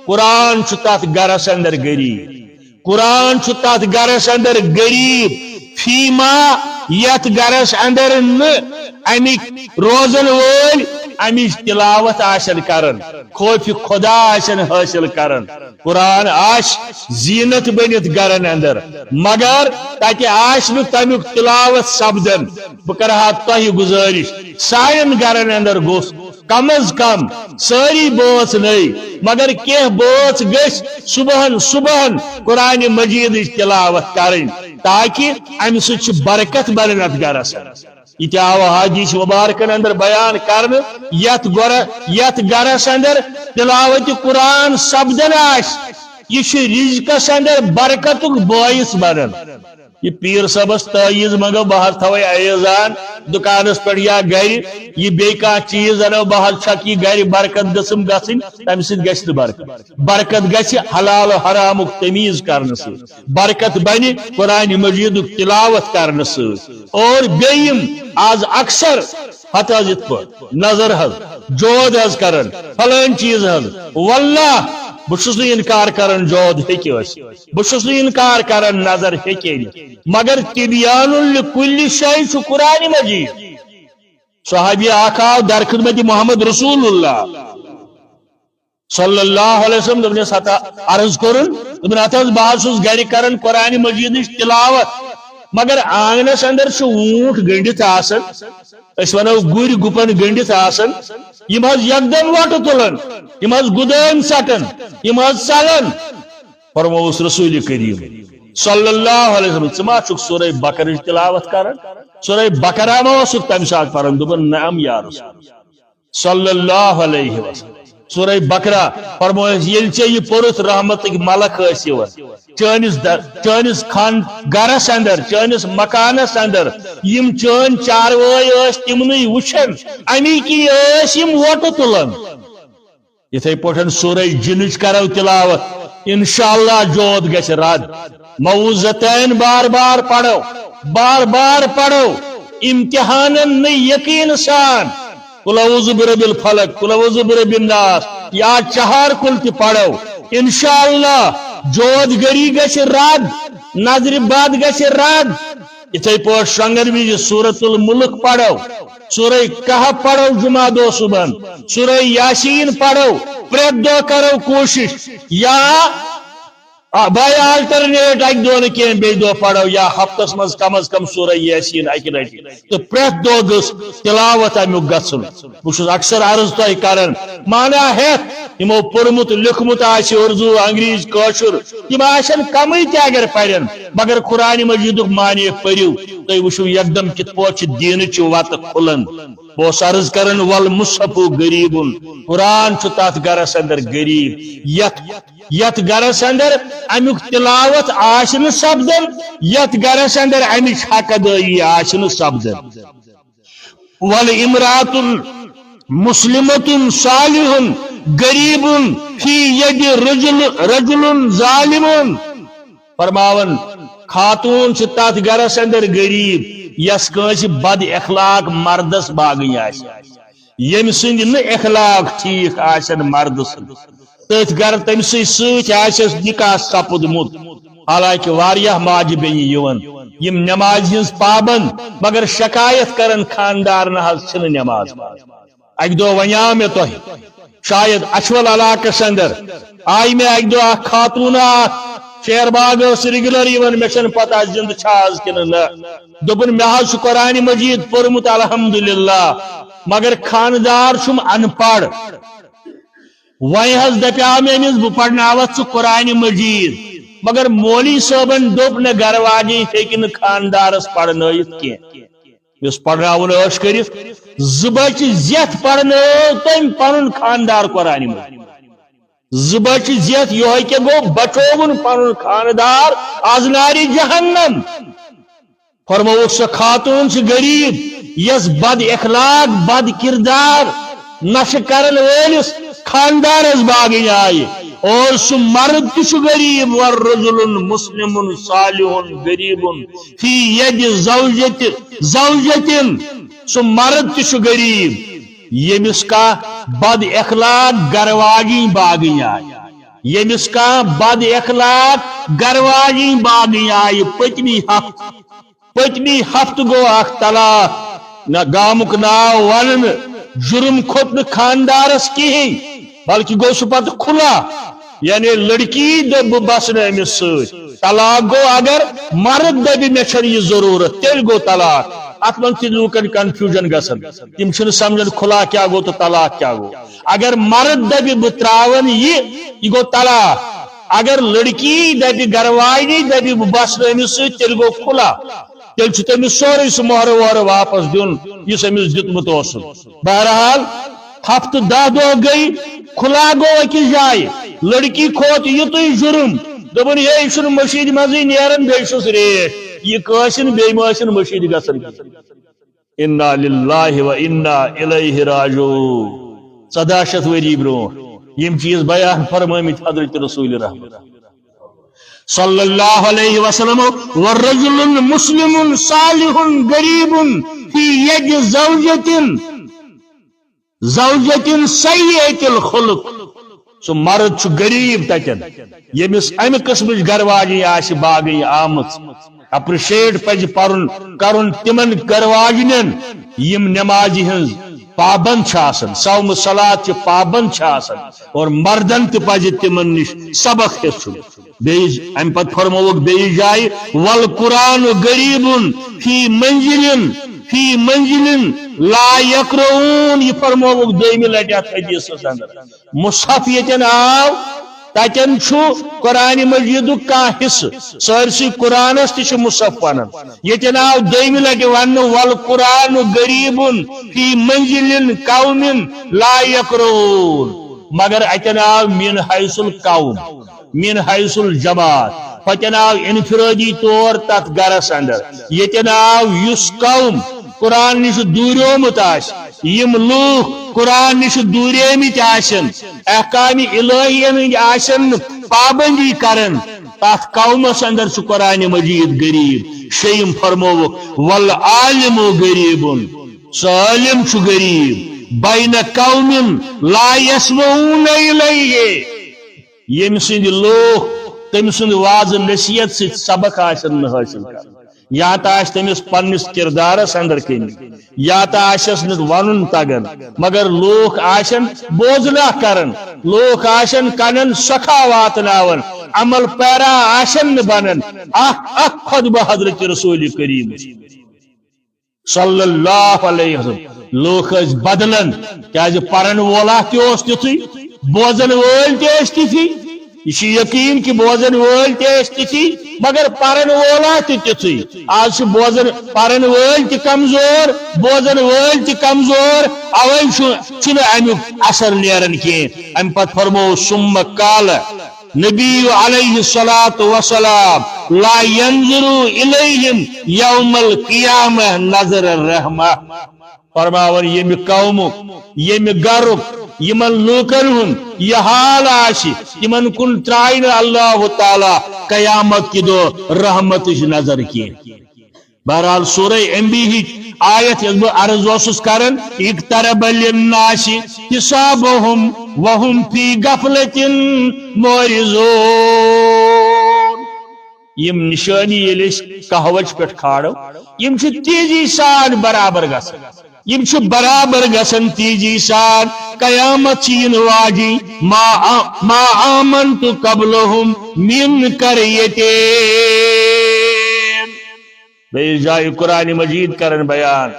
قرآن چھُ تتھ گرس اندر غریب۔ قرآن چھُ تتھ گرس اندر غریب، فیما، یتھ گرس اندر نہٕ امِکۍ روزن وٲلۍ امِچ تلاوت آسن کران، خوف خدا آسن حٲصِل کران، قرآن آسہِ زینت بٔنِتھ گرن اندر، مگر تتہِ آسہِ نہٕ تمیُک تلاوت سپدان۔ بہٕ کرٕ ہا تۄہہِ گزٲرِش، سانٮ۪ن گرن اندر گوٚژھ کم از کم، سٲری بٲژ نٔے، مگر کینٛہہ بٲژ گٔژھۍ صبحن صبحن قرآن مجیدٕچ تلاوت کرٕنۍ، تاکہ امہِ سۭتۍ چھِ برکت بنان اتھ گرس۔ یہِ تہِ آو حدیث مبارکن اندر بیان کرنہٕ، یتھ گرس، یتھ گرس اندر تلاوت قرآن سپدان آسہِ، یہِ چھُ رزقس اندر برکتُک باعث بنان۔ یہِ پیٖر صٲبس تعویٖذ منٛگو، بہٕ حظ تھاوے عیزان دُکانس پٮ۪ٹھ یا گرِ، یہِ بیٚیہِ کانٛہہ چیٖز انو، بہٕ حظ چھکھ یہِ گرِ، برکت گٔژھٕم گژھٕنۍ، تمہِ سۭتۍ گژھِ نہٕ برکت۔ برکت گژھِ حلال و حرامُک تمیٖز کرنہٕ سۭتۍ، برکت بنہِ قرآن مجیدُک تلاوت کرنہٕ سۭتۍ۔ اور بیٚیہِ یِم آز اکثر پتہٕ حظ یِتھ پٲٹھۍ نظر حظ، جود حظ کران، فلٲنۍ چیٖز حظ، واللہ بہٕ چھُس نہٕ انکار کران، جود ہیٚکہِ ٲسِتھ۔ بہٕ چھُس نہٕ انکار کران، نظر ہیٚکہِ أنِتھ، مگر تبیان لکل شیء چھُ قرآن مجید۔ صحابی اکھ آو در خدمت محمد رسول اللہ صلی اللہ علیہ وسلم، دوٚپنس ہتا عرض کوٚرُن، دوٚپُن ہتا حظ بہٕ حظ چھُس گرِ کران قرآن مجیدٕچ تلاوت، مگر آنگنس اندر چھُ ووٗنٛٹھ گٔنڈِتھ آسان، أسۍ ونو گُرۍ گُپن گٔنڈِتھ آسان، یِم حظ یکدم وۄٹہٕ تُلان، یِم حظ گُدٲنۍ ژٹان، یِم حظ ژلان۔ فرمووُس رسول کریم صلی اللہ علیہ وسلم، ژٕ ما چھُکھ سورہ بقرٕچ تلاوت کران؟ سورہ بقرہ ما اوسُکھ تمہِ ساتہٕ پران؟ دوٚپُن نعم یا رسول صلی اللہ علیہ وسلم۔ سورہ بقرہ فرمووُس، ییٚلہِ ژےٚ یہِ پوٚرُتھ رحمتٕکۍ ملک ٲسۍ یِوان چٲنِس در-، چٲنِس خان گرس اندر، چٲنِس مکانس اندر، یِم چٲنۍ چاروٲے ٲسۍ تِمنٕے وٕچھان، امی کِنۍ ٲسۍ یِم وۄٹہٕ تُلان۔ یِتھے پٲٹھۍ سورہ جنٕچ کرو تلاوت، انشاءاللہ جود گژھِ رد۔ معوذتین بار بار پرو، بار بار پرو، امتحانن نہٕ یقین سان، قل اعوذ برب الفلق، قل اعوذ برب الناس، یا چہار قل تہِ پرو، انشاءاللہ جود گری گژھِ رد، نظرِ بد گژھِ رد۔ یِتھے پٲٹھۍ شۄنٛگن وِزِ سورۃ الملک پرو، سورہ کہف پرو جمعہ دۄہ صبحن، سورہ یاسین پرو، پرٛٮ۪تھ دۄہ کرو کوٗشش، یا آ، by alternate اکہِ دۄہ نہٕ کینٛہہ، بیٚیہِ دۄہ پرو، یا ہفتس منٛز کم از کم سورہ یاسین اکہِ لٹہِ، تہٕ پرٛٮ۪تھ دۄہ گٔژھ تلاوت امیُک گژھُن۔ بہٕ چھُس اکثر عرض تۄہہِ کران، معنی ہٮ۪تھ یِمو پوٚرمُت لیوٚکھمُت آسہِ اردو، انگریز، کٲشُر، تِم آسن کمٕے تہِ اگر پرن، مگر قرآن مجیدُک معنی پٔرِو، تُہۍ وٕچھِو یکدم کِتھ پٲٹھۍ چھِ دیٖنٕچ وتہٕ کھُلان۔ بہٕ اوسُس عرض کران، والمصحف غریب، قرآن چھُ تتھ گرس اندر غریب، یتھ، یتھ گرس اندر امیُک تلاوت آسہِ نہٕ سپدان، یتھ گرس اندر امِچ حق ادٲیی آسہِ نہٕ سپدان۔ والامرأة مسلمة صالح غریب فی ید رجل، رجل ظالم۔ فرماوان، خاتون چھِ تتھ گرس اندر غریب یس کٲنٛسہِ بد اخلاق مردس باگٕنۍ آسہِ، ییٚمہِ سٕنٛدۍ نہٕ اخلاق ٹھیٖک آسن مردٕ سٕنٛدۍ، تٔتھۍ گرٕ تٔمۍ سٕے سۭتۍ آسٮ۪س نکاح سپُدمُت، حالانکہ واریاہ ماجہِ بیٚنہِ یِوان، یِم نمازِ ہٕنٛز پابند، مگر شکایت کران، خاندار نہ حظ چھِنہٕ نماز پران۔ اکہِ دۄہ ونیاو مےٚ تۄہہِ، شاید اچھول علاقس اندر آیہِ مےٚ اکہِ دۄہ اکھ خاتوٗن اکھ، شیر باغ ٲس ریگولر یِوان، مےٚ چھنہٕ پتہ زندٕ چھا از کِنہٕ نہ۔ دوٚپُن، مےٚ حظ چھُ قرآن مجید پوٚرمُت الحمدللہ، مگر خاندار چھُم ان پڑھ۔ وۄنۍ حظ دپیاو مےٚ أمِس، بہٕ پرناوتھ ژٕ قرآن مجید، مگر مولوی صٲبن دوٚپ نہٕ گرٕ واجِنۍ ہیٚکہِ نہٕ خاندارس پرنٲیِتھ کینٛہہ۔ یُس پرناوُن ٲش کٔرِتھ، زٕ بچہِ زیتھ پرنٲو تٔمۍ پنُن خاندار قرآن مجید۔ زٕ بچہِ زیتھ، یِہوٚے کیٛاہ گوٚو؟ بچووُن پنُن خاندار از نارِ جہنم۔ فرمووُکھ، سۄ خاتوٗن چھِ غریب، یۄس بد اخلاق، بد کردار، نشہٕ کرن وٲلِس خاندارس باگٕنۍ آیہِ۔ اور سُہ مرد تہِ چھُ غریب، والرجل مسلم صالح غریب فی ید زوجت زوجتن۔ سُہ مرد تہِ چھُ غریب، ییٚمِس کانٛہہ بد اخلاق گرٕ واجِنۍ باگٕنۍ آیہِ۔ ییٚمِس کانٛہہ بد اخلاق گرٕ واجِنۍ باگٕنۍ آیہِ۔ پٔتمہِ ہفتہٕ، پٔتمہِ ہفتہٕ گوٚو اکھ طلاق۔ نہ گامُک ناو ونہٕ نہٕ، جُرم کھوٚت نہٕ خاندارس کِہیٖنۍ، بلکہِ گوٚو سُہ پتہٕ کھُلا۔ یعنی لڑکی دوٚپ، "بہٕ بسہٕ نہٕ أمِس سۭتۍ۔" طلاق گوٚو، اگر مرد دَپہِ، "مےٚ چھَنہٕ یہِ ضروٗرت"، تیٚلہِ گوٚو طلاق۔ اتھ منٛز تہِ لوٗکن confusion گژھان، تِم چھِنہٕ سمجھان کھُلا کیٛاہ گوٚو تہٕ طلاق کیٛاہ گوٚو۔ اگر مرد دَپہِ، "بہٕ ترٛاوَن یہِ"، یہِ گوٚو طلاق۔ اگر لڑکی دَپہِ، گرٕ واجنی دَپہِ، "بہٕ بسہٕ نہٕ أمِس سۭتۍ"، تیٚلہِ گوٚو کھُلا۔ تیٚلہِ چھُ تٔمِس سورُے سُہ مۄہرٕ وۄہرٕ واپس دیُن، یُس أمِس دیُتمُت اوسُن۔ بہرحال، ہفتہٕ دَہ دۄہ گٔے، کھُلا گوٚو أکِس جایہِ۔ لڑکی کھوت یُتُے جُرم، دوٚپُن، "ہے، یہِ چھُنہٕ مٔشیٖدِ منٛزٕے نیران، بیٚیہِ چھُس ریٹھ۔ یہِ کٲنٛسہِ نہٕ، بیٚیہِ ما ٲسِن مٔشیٖدِ گژھان کینٛہہ۔" انا للہ و انا الیہ راجعون۔ ژۄداہ شیٚتھ ؤری برونٛٹھ یِم چیٖز بیان فرمٲمٕتۍ حضرت رسول رحمت صلی اللہ علیہ وسلم۔ "ورجل مسلم صالح غریب فی ید زوجتن، زوجتن سیئۃ الخلق۔" سُہ مرد چھُ غریب تتٮ۪ن، ییٚمِس امہِ قٕسمٕچ گرٕ واجِنۍ آسہِ باگٕنۍ آمٕژ۔ Appreciate پزِ پرُن، کرُن تِمن گرٕ واجنٮ۪ن، یِم نمازِ ہٕنٛز پابند چھِ آسان، صوم صلات چہِ پابند چھِ آسان، اور مردن تہِ پزِ تِمن نِش سبق ہیٚچھُن۔ بیٚیہِ امہِ پتہٕ فرمووُکھ بیٚیِس جایہِ، "والقرآن غریب فی منزل، فی منزل لا یقرؤون"، یہِ فرمووُکھ دوٚیمہِ لٹہِ اتھ حدیثس اندر۔ مصحف ییٚتٮ۪ن آو، تتٮ۪ن چھُ قرآن مجیدُک کانٛہہ حصہٕ، سٲرسٕے قرآنس تہِ چھِ مصحف ونان۔ ییٚتٮ۪ن آو دوٚیمہِ لٹہِ وننہٕ، "والقرآن غریب فی منزل قوم لا یقرؤون"، مگر اتٮ۪ن آو من حیث القوم، من حیث الجماعت، پتٮ۪ن آو انفرادی طور تتھ گرس اندر۔ ییٚتٮ۪ن آو یُس قوم قرآن نِش دوٗریومُت آسہِ، یِم لوٗکھ قرآن نِش دوٗریمٕتۍ آسن، احکام الہیَن ہٕنٛدۍ آسن نہٕ پابندی کران، تتھ قومس اندر چھُ قرآن مجید غریب۔ شیٚیِم فرمووُکھ، "والعالم غریب"، سُہ عالم چھُ غریب، "بین قوم لا یسمعون الیہ"، ییٚمہِ سٕنٛدۍ لوٗکھ تٔمۍ سُنٛد وعظ نصیحت سۭتۍ سبق آسن نہٕ حٲصِل کران، یا تہٕ آسہِ تٔمِس پننِس کردارس اندر کٔمی، یا تہٕ آسٮ۪س نہٕ ونُن تگان، مگر لوٗکھ آسن بوزنہ کران، لوٗکھ آسن کنن سۄکھا واتناوان، عمل پیرا آسن نہٕ بنان۔ اکھ اکھ خطبہٕ حضرت رسول کریم صلی اللہ علیہ وسلم۔ لوٗکھ ٲسۍ بدلن، کیازِ پرن وولا تہِ اوس تیُتھُے، بوزن وٲلۍ تہِ ٲسۍ تِتھی۔ یہِ چھُ یقین کہِ بوزن وٲلۍ تہِ ٲسۍ تِتھی، مگر پرن وولا تہِ تِتھُے۔ آز چھِ بوزن، پرن وٲلۍ تہِ کمزور، بوزن وٲلۍ تہِ کمزور، اوے چھُ، چھُنہٕ امیُک اثر نیران کینٛہہ۔ امہِ پتہٕ فرموو، "ثم قال"، نبی علیہ الصلوۃ والسلام، "لا ينظر الیہم یوم القیامہ نظر الرحمہ"۔ فرماوان، ییٚمہِ قومُک، ییٚمہِ گرُک، یِمن لوٗکن ہُنٛد یہِ حال آسہِ، تِمن کُن ترٛایہِ نہٕ اللہ تعالیٰ قیامت کہِ دۄہ رحمتٕچ نظر کینٛہہ۔ بہرحال، سورہ انبیاہٕچ آیت یۄس بہٕ عرض اوسُس کران، "اقترب للناس حسابهم وهم فی غفلة معرضون"۔ یِم نشٲنی ییٚلہِ أسۍ قہوٕچ پٮ۪ٹھ کھالو، یِم چھِ تیزی سان برابر گژھان۔ یِم چھِ برابر گژھان تیزی سان۔ قیامت چھِ یِنہٕ واجِنۍ۔ "ما آ-، ما آمنت قبلهم من قریة"۔ بیٚیِس جایہِ قرآن مجید کرن بیان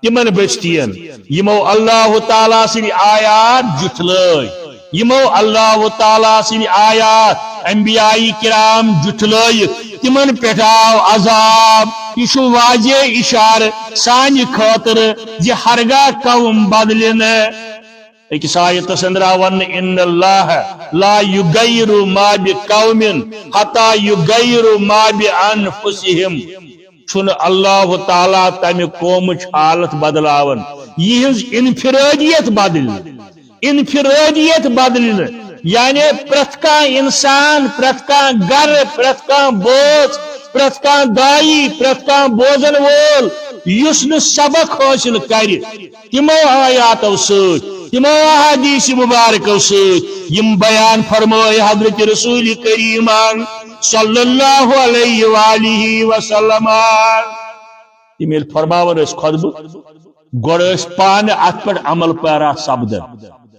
تِمن بستین، یِمو اللہ تعالیٰ سٕنٛدۍ آیات جُٹھلٲے، یِمو اللہ تعالیٰ سٕنٛدۍ آیات، انبیاء کرام جُٹھلٲیِکھ، تِمن پٮ۪ٹھ آو عذاب۔ یہِ چھُ واضح اِشارٕ سانہِ خٲطرٕ زِ ہرگاہ قوم بدلہِ نہٕ۔ أکِس آیتس اندر آو وننہٕ، "ان اللہ لا یغیر ما بقوم حتی یغیر ما بانفسہم"۔ چھُنہٕ اللہ تعالیٰ تمہِ قومٕچ حالت بدلاوان، یِہنٛز انفرادیت بدلہِ نہٕ، انفرادیت بدلہِ نہٕ، یعنی پرٛٮ۪تھ کانٛہہ انسان، پرٛٮ۪تھ کانٛہہ گرٕ، پرٛٮ۪تھ کانٛہہ بٲژ، پرٛٮ۪تھ کانٛہہ داعی، پرٛٮ۪تھ کانٛہہ بوزن وول یُس نہٕ سبق حٲصِل کرِ، تِمو آیاتو سۭتۍ، تِمو احادیث مبارکو سۭتۍ، یِم بیان فرمٲے حضرت رسول کریٖمن صلی اللہ علیہ وآلہ وسلم۔ تِم ییٚلہِ فرماوان ٲسۍ خطبہٕ، گۄڈٕ ٲسۍ پانہٕ اتھ پٮ۪ٹھ عمل پیرا سپدان۔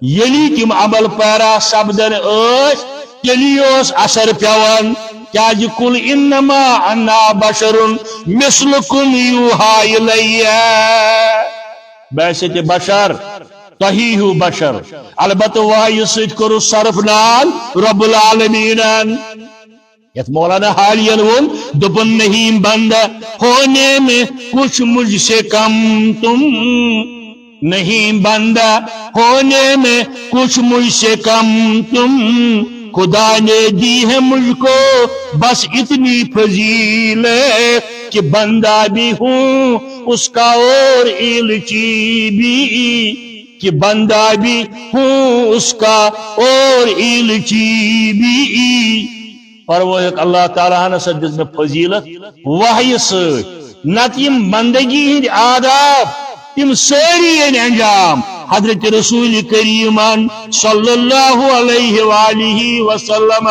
ییٚلہِ تِم عمل پیرا سپدان ٲسۍ، تیٚلی اوس اثر پٮ۪وان۔ کیازِ، قل انما انا بشر مثلکم یوحی الیہ۔ بہٕ ہسا تہِ بشر، تۄہی ہیوٗ بشر۔ البتہٕ وحی سۭتۍ کوٚرُس صرف نال رب العالمینن۔ یتھ مولانا حالیَن ووٚن، دوٚپُن، نہیں بندہ ہونے میں کچھ مجھ سے کم تم، نہیں بندہ ہونے میں کچھ مجھ سے کم تم، خدا نے دی ہے مجھ کو بس اتنی فضیلت کہ بندہ بھی ہوں اس کا اور ایلچی بھی، کہ بندہ بھی ہوں اس کا اور ایلچی بھی۔ فرمووُکھ، اللہ تعالیٰ ہن ہسا دِژ مےٚ فضیلت وحی سۭتۍ، نتہٕ یِم بندگی ہٕنٛدۍ آداب، تِم سٲری أنۍ انجام حضرت رسول کریٖمن صلی اللہ علیہ وآلہ وسلم۔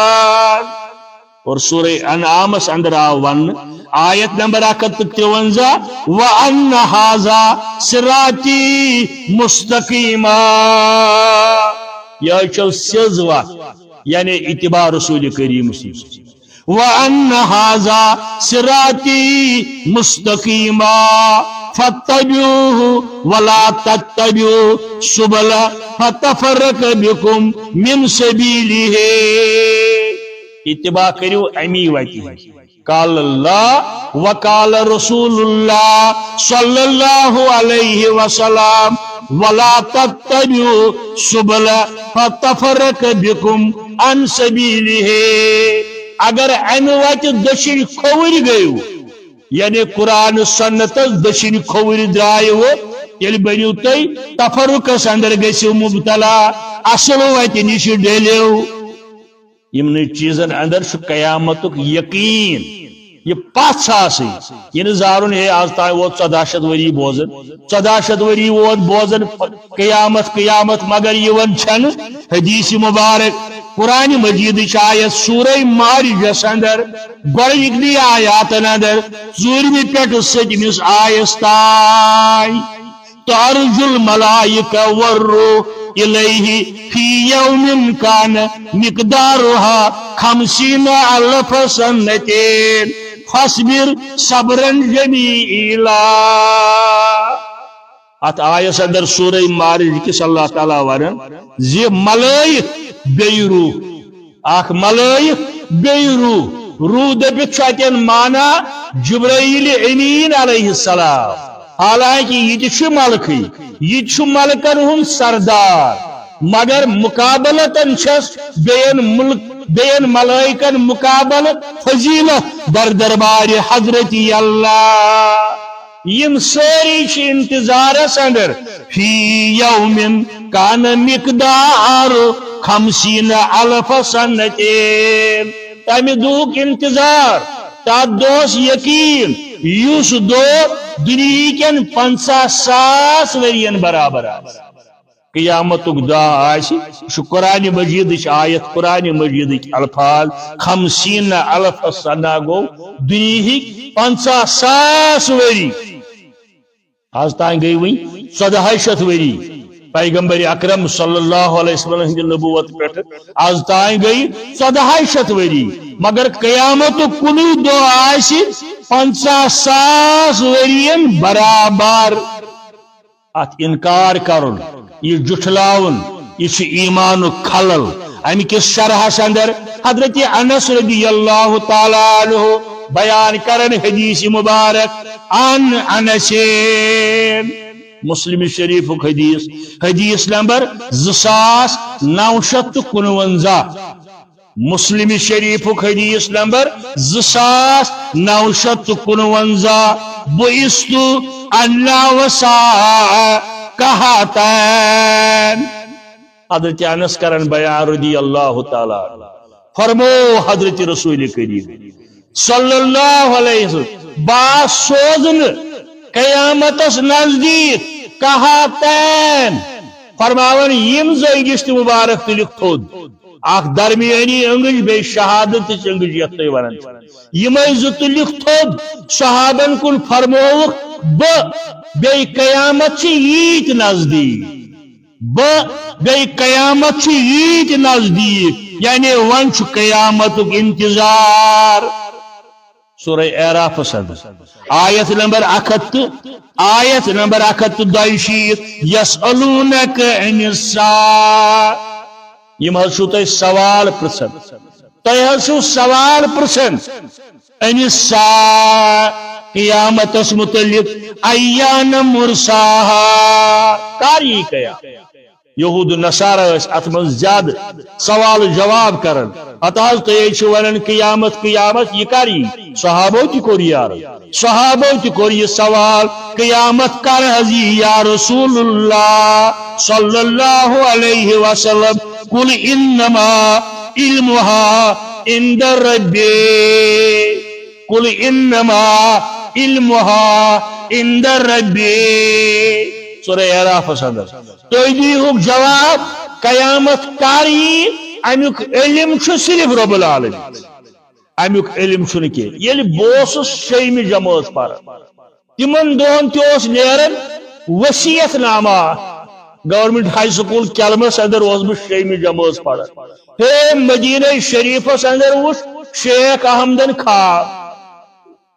اور سورہ انعامس اندر آو وننہٕ، آیت نمبر اکھ ہتھ تہٕ ترٛونزہ، وَأَنَّ هَذَا صِرَاطِي مُسْتَقِيمًا۔ یہ چھو سیز وتھ، یعنی اتباع رسول کریم صلی اللہ علیہ وسلم۔ وَأَنَّ هَذَا صِرَاطِي مُسْتَقِيمًا فَاتَّبِعُوهُ وَلَا تَتَّبِعُوا السُّبُلَ فَتَفَرَّقَ بِكُمْ مِنْ سَبِيلِهِ۔ اتباع کٔرِو امی وتہِ۔ قال اللہ وقال رسول اللہ صلی اللہ علیہ وسلم، ولا تتبعوا السبل فتفرق بكم عن سبيله۔ اگر امہِ وتہِ دٔچھِنۍ کھووٕرۍ گٔیِو، یعنی قرآن سنتس دٔچھِنۍ کھووٕرۍ درٛایِوٕ، تیٚلہِ بٔنِو تُہۍ تفرقس اندر، گٔژھِو مبتلا، اصل وتہِ نِش ڈٔلِو۔ یِمنٕے چیٖزن اندر چھُ قیامتُک یقیٖن۔ یہِ پژھ آسٕنۍ، یہِ نہٕ زارُن، ہے، از تام ووت ژۄداہ شیٚتھ ؤری بوزان، ژۄداہ شیٚتھ ؤری ووت بوزان، قیامت، قیامت، مگر یِوان چھنہٕ۔ حدیث مبارک، قرآن مجیدٕچ آیت سورہ معارجس اندر، گۄڈٕنِکنٕے آیاتن اندر، ژوٗرمہِ پٮ۪ٹھٕ سٔتمِس آیس تام۔ تعرج الملائکہ والروح الیہ فی یوم کان مقدارہ خمسین الف سنۃ فاصبر صبرا جمیلا۔ اتھ آیس اندر سورہ معارج کس اللہ تعالیٰ ونان زِ ملائک بیٚیہِ روح، اکھ ملائک بیٚیہِ روح۔ روح دٔپِتھ چھُ اتٮ۪ن معنی جبرائیل امین علیہ السلام۔ حالانکہ یہِ تہِ چھُ ملکٕے، یہِ تہِ چھُ ملکن ہُنٛد سردار، مگر مقابلتن چھس بیٚین ملک، بیٚین ملائکن مقابلہٕ فضیلت در دربارِ حضرت اللہ۔ یِم سٲری چھِ انتظارس اندر، فی یوم کان مقدار خمسین الف سنتین۔ تمہِ دۄہُک انتظار، تتھ دۄہس یقین، یُس دۄہ دُنیہکٮ۪ن پنژاہ ساس ؤرین برابر آسہِ۔ قیامتُک دۄہ آسہِ، یہِ چھُ قرآن مجیدٕچ آیت، قرآن مجیدٕکۍ الفاظ، خمسین الف سنہ گوٚو دُنیہٕکۍ پنژاہ ساس ؤری۔ از تام گٔے وۄنۍ ژۄدہے شیٚتھ ؤری پیغمبر اکرم صلی اللہ علیہ وسلم ہٕنٛدِ نبوت پٮ۪ٹھ، از تام گٔے ژۄدہے شیٚتھ ؤری، مگر قیامتُک کُنُے دۄہ آسہِ پنژاہ ساس ؤرین برابر۔ اتھ انکار کرُن، یہِ جُٹھلاوُن، یہِ چھُ ایمانُک خلل۔ امہِ کِس شرحس اندر حضرت انس رضی اللہ تعالیٰ عنہ بیان کرن حدیث مبارک، عن انس، مسلم شریفُک حدیث، حدیث نمبر زٕ ساس نو شیٚتھ تہٕ کُنونزہ۔ مسلم شریفُک حدیث نمبر زٕ ساس نو شیٚتھ تہٕ کُنونزہ۔ بعثت انا وساقہتان۔ حضرت انس کرن بیان رضی اللہ تعالیٰ عنہ۔ فرمو حضرت رسول کریم صلی اللہ علیہ وسلم، بہٕ آس سوزنہٕ قیامتس نزدیٖک کہاتین، فرماوان یِم زٕ أنٛگِج تہِ مبارک تُلِکھ تھوٚد، اکھ درمیٲنی أنٛگٕج بیٚیہِ شہادتٕچ أنٛگٕج یتھ تُہۍ ونان چھِو۔ یِمے زٕ تُلِکھ تھوٚد، صحابن کُن فرمووُکھ، بہٕ بیٚیہِ قیامت چھِ ییٖتۍ نزدیٖک۔ بہٕ بیٚیہِ قیامت چھِ ییٖتۍ نزدیٖک، یعنی وۄنۍ چھُ قیامتُک انتظار۔ سورہ اعرافس اندر آیت نمبر اکھ ہتھ تہٕ آیت نمبر اکھ ہتھ تہٕ دۄیہِ شیٖتھ، یسألونک عن الساعة، یِم حظ چھِو تۄہہِ سوال پرژھان، تۄہہِ حظ چھِو سوال پرژھان عن الساعة، قیامتس متعلق، ایان مرساها، کر یی قیامت؟ یہود و نصارہ ٲسۍ اتھ منٛز زیادٕ سوال و جواب کران۔ پتہٕ حظ تُہۍ حظ چھِو ونان قیامت، قیامت، یہِ کر یی؟ صحابو تہِ کوٚر یہِ عرض۔ صحابو تہِ کوٚر یہِ سوال، قیامت کر حظ یی یا رسول اللہ صلی اللہ علیہ وسلم؟ قل انما علمها عند ربی۔ قل انما علمها عند ربی۔ سورہ اعرافس اندر۔ تُہۍ دیٖہُکھ جواب، قیامت کر یی؟ امیُک علم چھُ صرف رب العالمین۔ امیُک علم چھُنہٕ کینٛہہ۔ ییٚلہِ بہٕ اوسُس شیٚیمہِ جمٲژ پران، تِمن دۄہن تہِ اوس نیران وصیت نامہ اکھ۔ گورنمنٹ ہائی سکول کیلمس اندر اوسُس بہٕ شیٚیمہِ جمٲژ پران۔ ہے، مدینہ شریفس اندر وُچھ شیخ احمدن خواب۔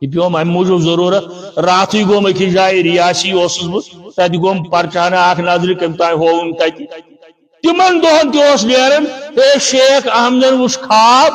یہِ پیوم امہِ موٗجوٗب ضروٗرت۔ راتھٕے گوم أکِس جایہِ، ریاسی اوسُس بہٕ، تتہِ گوم پرچانہ اکھ نظرِ، کٔمۍ تام ہووُم تتہِ۔ تِمن دۄہن تہِ اوس نیران، ہے شیخ احمدن وُچھ خواب،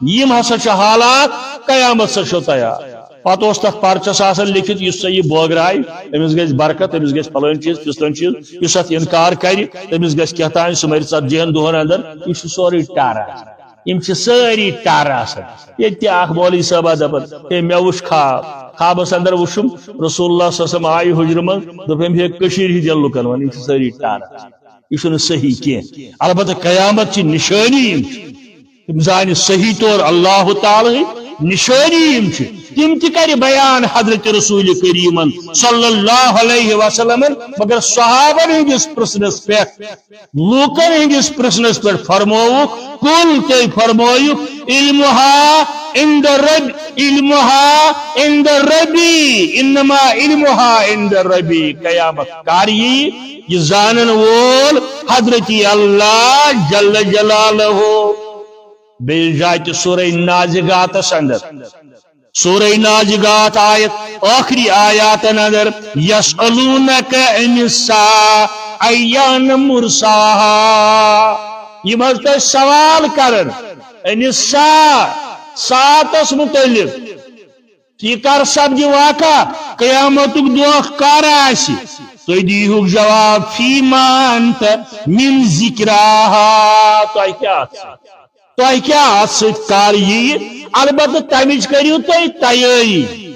یِم ہسا چھِ حالات، قیامت سا چھو تیار۔ پتہٕ اوس تتھ پرچس آسان لیکھِتھ، یُس سا یہِ بٲگراوِ، أمِس گژھِ برکت، أمِس گژھِ فلٲنۍ چیٖز، فستٲنۍ چیٖز، یُس اتھ انکار کرِ، تٔمِس گژھِ کیٛاہ تام، سُہ مرِ ژتجی ہن دۄہن اندر۔ یہِ چھُ سورُے ٹر آسان۔ یِم چھِ سٲری ٹر آسان۔ ییٚتہِ تہِ اکھ مولوی صٲبا دپان، ہے، مےٚ وُچھ خواب، خوابس اندر وُچھُم رسول اللہ صلی اللہ علیہ وسلم آیہِ حُجرٕ منٛز، دوٚپ أمۍ، ہے، کٔشیٖرِ ہِنٛدٮ۪ن لُکن ونان، یِم چھِ سٲری ٹر آسان۔ یہِ چھُنہٕ صحیح کینٛہہ۔ البتہ قیامت چھِ نشٲنی، یِم چھِ، یِم زانہِ صحیح طور اللہ تعالیٰ ہٕنٛدۍ نشٲنی یِم چھِ، تِم تہِ کرِ بیان حضرت رسول کریٖمن صلی اللہ علیہ وسلمن۔ مگر صحابن ہٕنٛدِس پرژھنس پٮ۪ٹھ، لوٗکن ہٕنٛدِس پرژھنس پٮ۪ٹھ فرمووُکھ، قل، تُہۍ فرمٲیِو، علمها عند رب، علمها عند ربی، انما علمها عند ربی، قیامت کر یی، یہِ زانن وول حضرت اللہ جل جلالہ۔ بیٚیِس جایہِ تہِ سورہ نازعاتس اندر، سورہ نازعات آیت، ٲخری آیاتن اندر، یسألونک عن الساعة ایان مرساها۔ یِم حظ تۄہہِ سوال کرن عن الساعة، ساعتس متعلق۔ یہِ کر سپدِ واقع؟ قیامتُک دۄہ کر آسہِ؟ تُہۍ دیٖہُکھ جواب، فیما انت من ذکراها۔ تۄہہِ کیٛاہ اَتھ سۭتۍ؟ تۄہہِ کیٛاہ اَتھ سۭتۍ کر یِیہِ؟ البتہ تمِچ کٔرِو تُہۍ تیٲری۔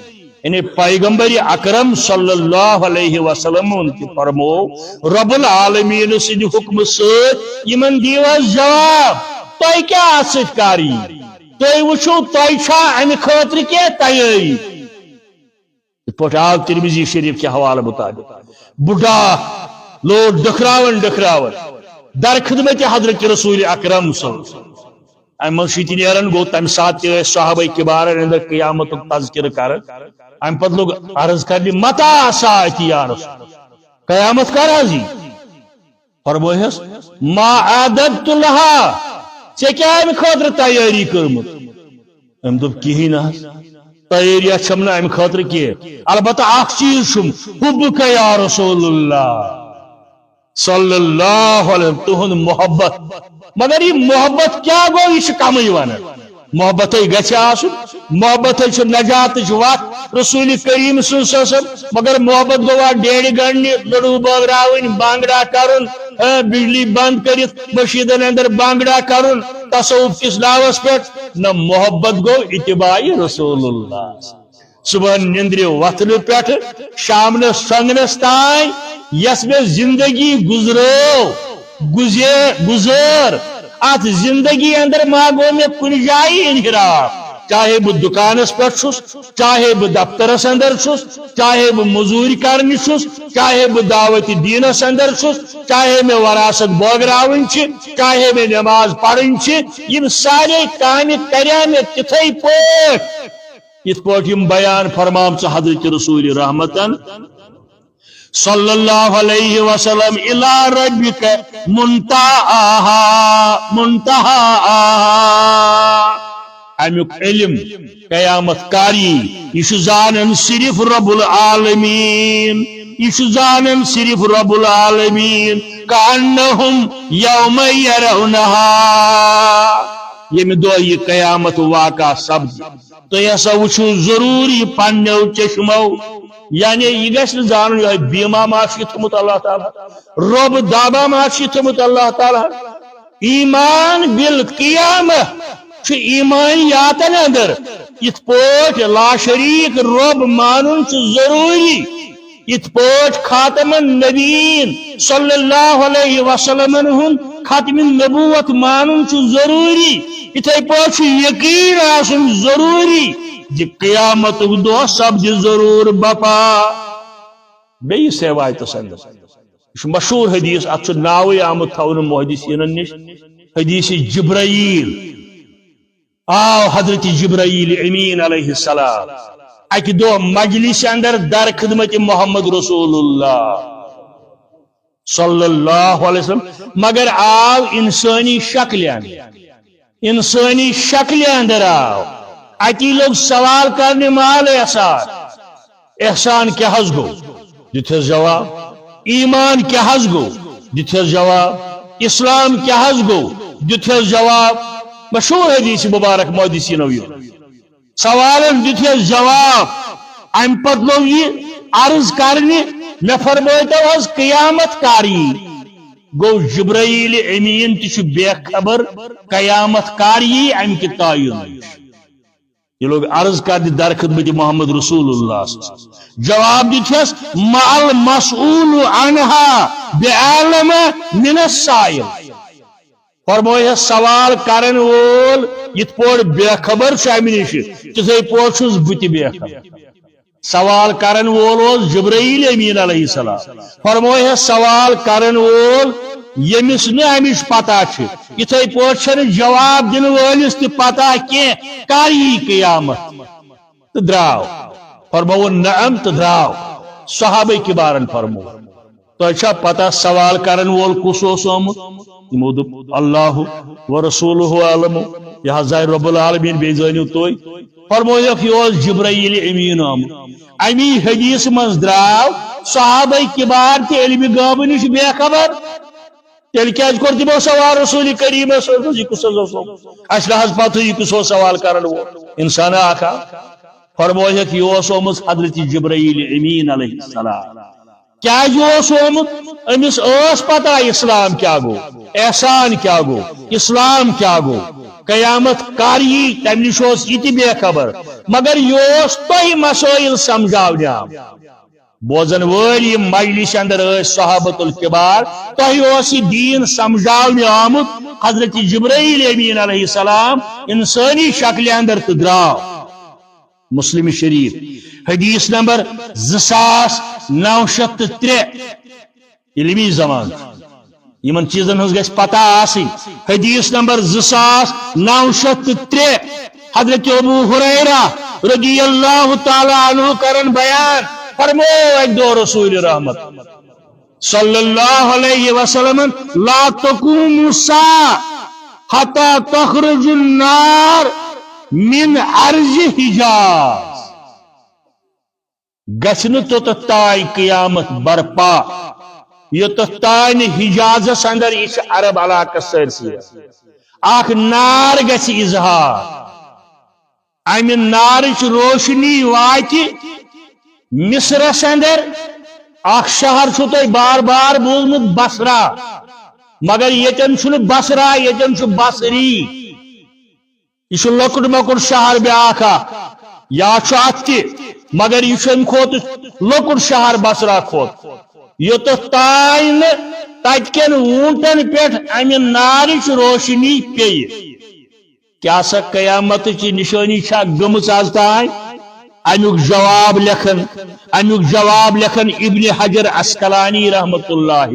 یعنی پیغمبر اکرم صلی اللہ علیہ وسلم تہِ فرمو، رب العالمین سٕنٛدِ حکمہٕ سۭتۍ یِمن دیٖو حظ جواب، تۄہہِ کیٛاہ اَتھ سۭتۍ کر یِیہِ؟ تُہۍ وٕچھِو، تۄہہِ چھا امہِ خٲطرٕ کینٛہہ تیٲری؟ یِتھ پٲٹھۍ آو ترمذی شریف کہِ حوالہٕ مطابق، بُڈٕ اکھ لوٚگ ڈٔکھراوان ڈٔکھراوان، در خدمت حضرت رسول اکرم صلی اللہ علیہ وسلم۔ امہِ منٛز چھُ یہِ تہِ نیران، گوٚو تمہِ ساتہٕ تہِ ٲسۍ صحابہ کبارن اندر قیامتُک تذکرٕ کران۔ امہِ پتہٕ لوٚگ عرض کرنہِ، متى ساعتی یا رسول، قیامت کر حظ یی؟ فرمٲیہس، ما اعددت لها، ژےٚ کیٛاہ امہِ خٲطرٕ تیٲری کٔرمٕژ؟ أمۍ دوٚپ، کِہیٖنۍ نہٕ حظ، تیٲری چھَم نہٕ امہِ خٲطرٕ کینٛہہ، البتہ اکھ چیٖز چھُم، حبک یا رسول اللہ صلی اللہ علیہ وسلم، تُہُنٛد محبت۔ مگر یہِ محبت کیٛاہ گوٚو، یہِ چھُ کمٕے ونان۔ محبتٕے گژھِ آسُن، محبتٕے چھُ نجاتٕچ وتھ۔ رسول کریم صلی اللہ علیہ وسلم، مگر محبت گوٚوا ڈیڈِ گنڈنہِ، لڈو بٲگراوٕنۍ، بانگڑا کرُن، ہاں، بجلی بند کٔرِتھ مشیدن اندر بانگڑا کرُن، تصوف کِس ناوس پٮ۪ٹھ۔ نہ، محبت گوٚو اتباع رسول اللہ۔ صبحن نندرِ وۄتھنہٕ پٮ۪ٹھٕ شامنس شۄنگنس تام یس مےٚ زندگی گُزرٲو، گُزے-، گُزٲر اتھ زندگی اندر ما گوٚو مےٚ کُنہِ جایہِ انحراف، چاہے بہٕ دُکانس پٮ۪ٹھ چھُس، چاہے بہٕ دفترس اندر چھُس، چاہے بہٕ مٔزوٗرۍ کرنہِ چھُس، چاہے بہٕ دعوت دیٖنس اندر چھُس، چاہے مےٚ وراثت بٲگراوٕنۍ چھِ، چاہے مےٚ نماز پرٕنۍ چھِ، یِم سارے کامہِ کریا مےٚ تِتھے پٲٹھۍ، یِتھ پٲٹھۍ یِم بیان فرمامژٕ حضرت رسول رحمتن صلی اللہ علیہ وسلم، الی ربک منتہاہا، منتہاہا۔ امیُک علم قیامت کاری، یہِ چھُ زانان صرف رب العالمین، یہِ چھُ زانان صرف رب العالمین، کأنہم یوم یرونہا، ییٚمہِ دۄہ یہِ قیامت واقع سپدِ۔ تُہۍ ہسا وٕچھِو ضروٗری پننیو چشمو، یعنی یہِ گژھِ نہٕ زانُن یِہوٚے بیما ما چھُ یہِ تھوٚمُت اللہ تعالیٰ، رۄب دابا ما چھُ یہِ تھوٚمُت اللہ تعالیٰ۔ ایمان بالقیامہ چھُ ایمانیاتن اندر، یِتھ پٲٹھۍ لا شریک رۄب مانُن چھُ ضروٗری، یِتھ پٲٹھۍ خاتم النبیین صلی اللہ علیہ وسلمن ہُنٛد ختم نبوت مانُن چھُ ضروٗری، یِتھے پٲٹھۍ چھُ یقین آسُن ضروٗری زِ قیامتُک دۄہ سپدِ ضروٗر بپا۔ بیٚیِس روایتس اندر، یہِ چھُ مشہوٗر حدیث، اتھ چھُ ناوٕے آمُت تھاونہٕ محدثینن نِش، حدیث جبرائیل۔ آو حضرت جبرائیل امین علیہ السلام اکہِ دۄہ مجلس اندر در خدمت محمد رسول اللہ صلی اللہ علیہ وسلم، مگر آو انسٲنی شکلہِ اندر، انسٲنی شکلہِ اندر آو۔ اتی لوٚگ سوال کرنہِ، مال احسان، احسان کیٛاہ حظ گوٚو؟ دیُتہس جواب۔ ایمان کیٛاہ حظ گوٚو؟ دیُتہس جواب۔ اسلام کیٛاہ حظ گوٚو؟ دیُتہس جواب۔ مشہوٗر حدیث مبارک محدثینو یہِ۔ سوالن دیُتہس جواب۔ امہِ پتہٕ لوٚگ یہِ عرض کرنہِ، مےٚ فرمٲیتو حظ، قیامت کر یی؟ گوٚو، جبرائیل امین تہِ چھُ بے خبر قیامت کر یی امہِ کہِ تعین نِش۔ یہِ لوٚگ عرض کرنہِ در خدمت محمد رسول اللہ صلی اللہ علیہ وسلم۔ جواب دیُتہس، ما المسؤول عنها بأعلم من السائل۔ فرمٲیہس، سوال کرن وول یِتھ پٲٹھۍ بے خبر چھُ امہِ نِش، تِتھے پٲٹھۍ چھُس بہٕ تہِ بے خبر۔ سوال کرن وول اوس جبرائیل امین علیہ السلام۔ فرمٲیہس، سوال کرن وول ییٚمِس نہٕ امِچ پتہ چھِ، یِتھے پٲٹھۍ چھنہٕ جواب دِنہٕ وٲلِس تہِ پتہ کینٛہہ کر یی قیامت۔ تہٕ درٛاو۔ فرمووُن، نعم، تہٕ درٛاو۔ صحابہ کبارن فرموو، تۄہہِ چھا پتہ سوال کرن وول کُس اوس آمُت؟ تِمو دوٚپ، اللہ و رسولہ عالم، یہِ حظ زانہِ رب العالمین، بیٚیہِ زٲنِو تُہۍ۔ فرمووُکھ، یہِ اوس جبرائیل امین آمُت۔ امی حدیث منٛز درٛاو صحابہ کبار تہِ علمِ غٲبہٕ نِش بے خبر۔ تیٚلہِ کیٛازِ کوٚر تِمو سوال رسول کریمس؟ یہِ کُس حظ اوس؟ اسہِ نہ حظ پتہ یہِ کُس اوس سوال کرن وول۔ انسان اکھ آو، فرمووُکھ، یہِ اوس آمُت حضرت جبرائیل امین علیہ السلام۔ کیٛازِ اوس آمُت؟ أمِس ٲس پتہ اسلام کیٛاہ گوٚو، احسان کیٛاہ گوٚو، اسلام کیٛاہ گوٚو، قیامت کر یی، تمہِ نِش اوس یہِ تہِ بے خبر، مگر یہِ اوس تۄہہِ مسٲیل سمجھاونہِ آمُت۔ بوزن وٲلۍ یِم مجلس اندر ٲسۍ صحابت الکبار، تۄہہِ اوس یہِ دیٖن سمجھاونہِ آمُت۔ حضرت جبرائیل امین علیہ السلام انسٲنی شکلہِ اندر تہٕ درٛاو۔ مسلم شریف، حدیث نمبر زٕ ساس نو شیٚتھ تہٕ ترٛےٚ۔ علمی زمان۔ یِمن چیٖزن ہٕنٛز گژھِ پتہ آسٕنۍ۔ حدیث نمبر زٕ ساس نو شیٚتھ تہٕ ترٛےٚ، حضرت ابو ہریرہ رضی اللہ تعالیٰ عنہ کرن بیان، فرموو اکہِ دۄہ رسول رحمت صلی اللہ علیہ وسلم، لا تقوم الساعة حتى تخرج النار من أرض حجاز۔ گژھِ نہٕ توٚتتھ تام قیامت برپا، یوٚتتھ تام نہٕ حجازس اندر، یہِ چھِ عرب علاقس سٲرسٕے، اکھ نار گژھِ اظہار۔ امہِ نارٕچ روشنی واتہِ مصرس اندر۔ اکھ شہر چھُو تۄہہِ بار بار بوٗزمُت، بصرہ، مگر ییٚتٮ۪ن چھُنہٕ بصرہ، ییٚتٮ۪ن چھُ بصری۔ یہِ چھُ لۄکُٹ مۄکُٹ شہر بیٛاکھ اکھ، یا چھُ اتھ تہِ، مگر یہِ چھُ امہِ کھۄتہٕ لۄکُٹ شہر بصرہ کھۄتہٕ۔ یوٚتتھ تام نہٕ تتہِ کٮ۪ن ووٗنٹن پٮ۪ٹھ امہِ نارٕچ روشنی پیٚیہِ۔ کیٛاہ سا قیامتٕچ نشٲنی چھا گٔمٕژ از تام؟ امیُک جواب لیکھن، امیُک جواب لیکھن ابن حجر عسقلانی رحمت اللہ،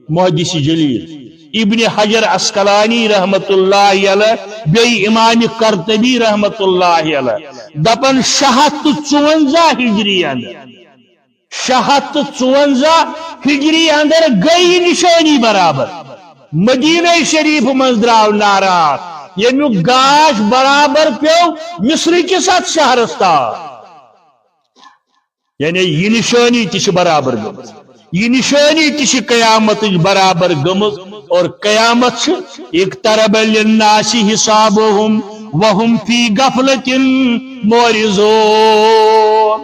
محدث جلیل، ابن حجر عسقلانی رحمت اللہ علیہ، بیٚیہِ امام قرطبی رحمت اللہ علیہ۔ دپان شےٚ ہتھ تہٕ ژُونزہ ہجری اندر، شےٚ ہتھ تہٕ ژُونزہ ہجری اندر گٔے یہِ نشٲنی برابر۔ مدینہ شریف منٛز درٛاو نارٕ اکھ، ییٚمیُک گاش برابر پیوٚو مصر کِس اتھ شہرس تام۔ یعنی یہِ نشٲنی تہِ چھِ برابر گٔمٕژ، یہِ نشٲنی تہِ چھِ قیامتٕچ برابر گٔمٕژ۔ اور قیامت چھِ، اقترب للناس حسابهم وهم فی غفلة معرضون۔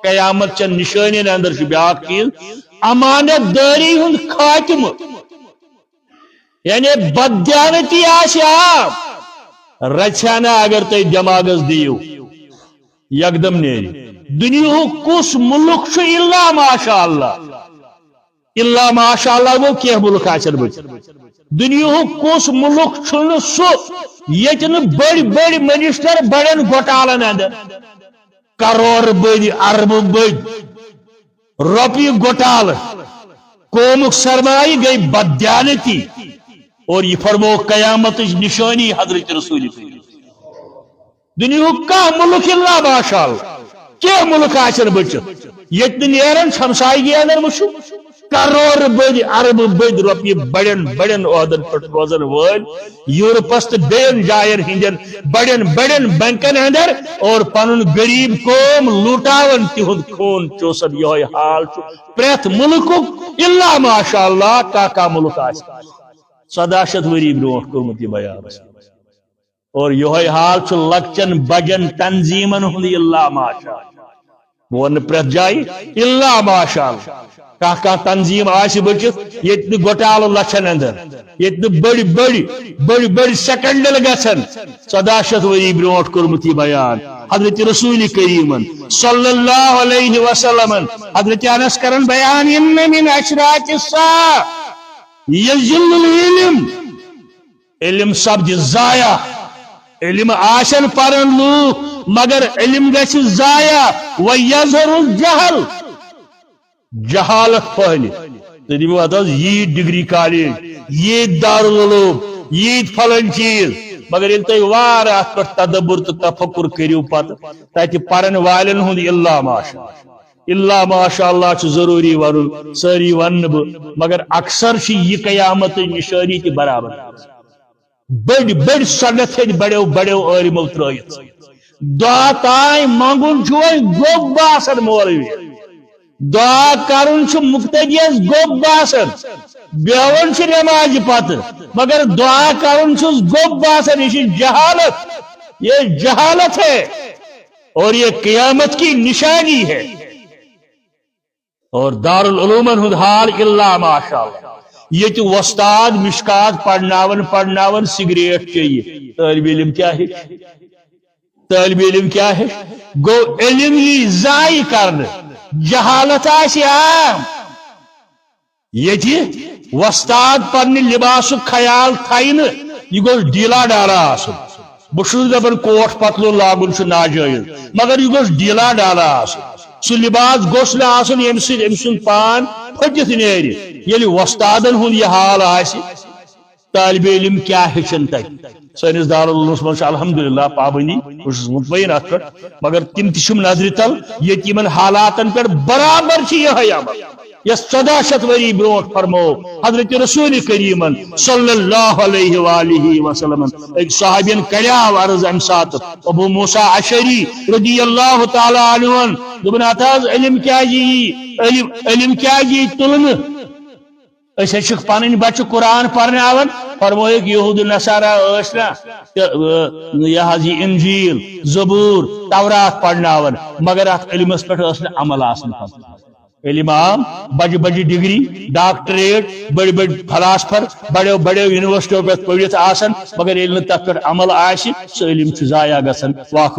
قیامت چٮ۪ن نشٲنین اندر چھُ بیاکھ چیز، امانت دٲری ہُنٛد خاتمہٕ۔ یعنی بددیانتی آسہِ عام، رژھِ ہنا اگر تُہۍ دٮ۪ماغس دِیِو، یکدم نیرِ۔ دُنیاہُک کُس مُلک چھُ الا ماشاء اللہ؟ الا ماشاء اللہ گوٚو کینٛہہ مُلک آسن بٔچِتھ۔ دُنیاہُک کُس مُلک چھُنہٕ سُہ ییٚتہِ نہٕ بٔڑۍ بٔڑۍ منسٹر بڑٮ۪ن گۄٹالن اندر، کرور بٔدۍ، اربہٕ بٔدۍ، رۄپیہِ گۄٹالہٕ، قومُک سرمایہِ گٔے بددیانتی۔ اور یہِ فرموو قیامتٕچ نشٲنی حضرت رسول کریم۔ دُنیاہُک کانٛہہ مُلک الا ماشاء اللہ، کینٛہہ مُلک آسن بٔچِتھ، ییٚتہِ نہٕ نیران چھِ ہمسایگی اندر وٕچھِو، کرور بٔدۍ، اربہٕ بٔدۍ رۄپیہِ بڑٮ۪ن بڑٮ۪ن عہدن پٮ۪ٹھ روزن وٲلۍ، یورپس تہٕ بیٚین جاین ہٕنٛدٮ۪ن بڑٮ۪ن بڑٮ۪ن بینکن اندر، اور پنُن غریب قوم لوٹاوان، تِہُنٛد خوٗن چوسان۔ یِہوٚے حال چھُ پرٛٮ۪تھ مُلکُک الا ماشاء اللہ، کانٛہہ کانٛہہ مُلک آسہِ۔ ژۄداہ شیٚتھ ؤری برونٛٹھ کوٚرمُت یہِ بیان۔ اور یِہوٚے حال چھُ لۄکچٮ۪ن بجن تنظیمن ہُنٛد الا ماشاء اللہ۔ بہٕ وَنہٕ پرٛٮ۪تھ جایہِ الا ماشاء اللہ۔ کانٛہہ کانٛہہ تنظیٖم آسہِ بٔچِتھ، ییٚتہِ نہٕ گۄٹالہٕ لَچھَن اندر، ییٚتہِ نہٕ بٔڑۍ بٔڑۍ، بٔڑۍ بٔڑۍ سکینڈل گژھن۔ ژۄداہ شیٚتھ ؤری برونٛٹھ کوٚرمُت یہِ بیان حضرت رسول کریٖمن صلی اللہ علیہ وسلمن۔ حضرت انس کرن بیان، ان من اشراط الساعہ یزل العلم، علم سپدِ ضایع۔ علم آسن پران لوٗکھ، مگر علم گژھِ ضایع۔ وَيَظْهَرُ الْجَهْلُ، جہالت پھٔہلہِ۔ تُہۍ دِیِو اَتھ حظ ییٖتۍ ڈگری کالج، ییٖتۍ دارالعلوم، ییٖتۍ فلٲنۍ چیٖز، مگر ییٚلہِ تُہۍ وارٕ اَتھ پٮ۪ٹھ تدبر تہٕ تفکر کٔرِو پتہٕ، تَتہِ پرن والٮ۪ن ہُنٛد الا ماشاء اللہ۔ الا ماشاء اللہ چھُ ضروٗری وَنُن، سٲری وَنہٕ نہٕ بہٕ، مگر اکثر چھِ یہِ قیامتٕچ نِشٲنی تہِ برابر۔ بٔڑۍ بٔڑۍ صنعت ہیٚتۍ بڑیو بڑیو عٲلمو ترٲیِتھ۔ دعا تام منٛگُن چھُ وۄنۍ گوٚب باسان مولوی۔ دعا کرُن چھُ مُقتدیَس گوٚب باسان۔ بیہوان چھُ نمازِ پتہٕ، مگر دعا کرُن چھُس گوٚب باسان۔ یہِ چھِ جہالت، یہ جہالت ہے اور یہ قیامت کی نشانی ہے۔ اور دارالعلومن ہُنٛد حال الا ماشاء اللہ۔ ییٚتہِ وۄستاد مشکات پرناوان پرناوان سگریٹ چیٚیہِ، طٲلبِ علم کیٛاہ ہیٚچھِ؟ طٲلبِ علم کیٛاہ ہیٚچھِ؟ گوٚو علم یی ضایع کرنہٕ، جہالت آسہِ عام۔ ییٚتہِ وۄستاد پننہِ لباسُک خیال تھایہِ نہٕ، یہِ گوٚژھ ڈیٖلا ڈالا آسُن۔ بہٕ چھُس نہٕ دپان کوٹ پتلون لاگُن چھُ ناجٲیز، مگر یہِ گوٚژھ ڈیٖلا ڈالا آسُن۔ سُہ لباس گوٚژھ نہٕ آسُن ییٚمہِ سۭتۍ أمۍ سُنٛد پان پھٔٹِتھ نیرِ۔ ییٚلہِ وۄستادن ہُنٛد یہِ حال آسہِ، طالب علم کیٛاہ ہیٚچھن تتہِ؟ سٲنِس دارالعلومس منٛز چھِ الحمدللہ پابندی، بہٕ چھُس مطمئن اتھ پٮ۪ٹھ، مگر تِم تہِ چھِم نظرِ تل، ییٚتہِ یِمن حالاتن پٮ۪ٹھ برابر چھِ یِہوٚے عمل۔ یس ژۄداہ شیٚتھ ؤری برونٛٹھ فرموو حضرت رسول کریمن صلی اللہ علیہ وآلہ وسلمن۔ أکۍ صحابین کریاو عرض امہِ ساتہٕ ابو موسیٰ اشعری رضی اللہ تعالیٰ عنہن، دوٚپُن، ہتہٕ حظ علم کیٛازِ یی، علم، علم کیٛازِ یی تُلنہٕ؟ أسۍ حظ چھِکھ پنٕنۍ بچہِ قرآن پرناوان۔ فرمووُکھ، یہود نصارہ ٲسۍ نہ تہٕ، ٲ، یہِ حظ یہِ انجیل، زبور، تورات پرناوان، مگر اتھ علمس پٮ۪ٹھ ٲس نہٕ عمل آسان کران۔ علم عام، بجہِ بجہِ ڈگری، ڈاکٹریٹ، بٔڑۍ بٔڑۍ فلاسفر، بڑیو بڑیو یونیورسٹیو پٮ۪ٹھ پٔرِتھ آسن، مگر ییٚلہِ نہٕ تتھ پٮ۪ٹھ عمل آسہِ، سُہ علم چھُ ضایع گژھان۔ وآخر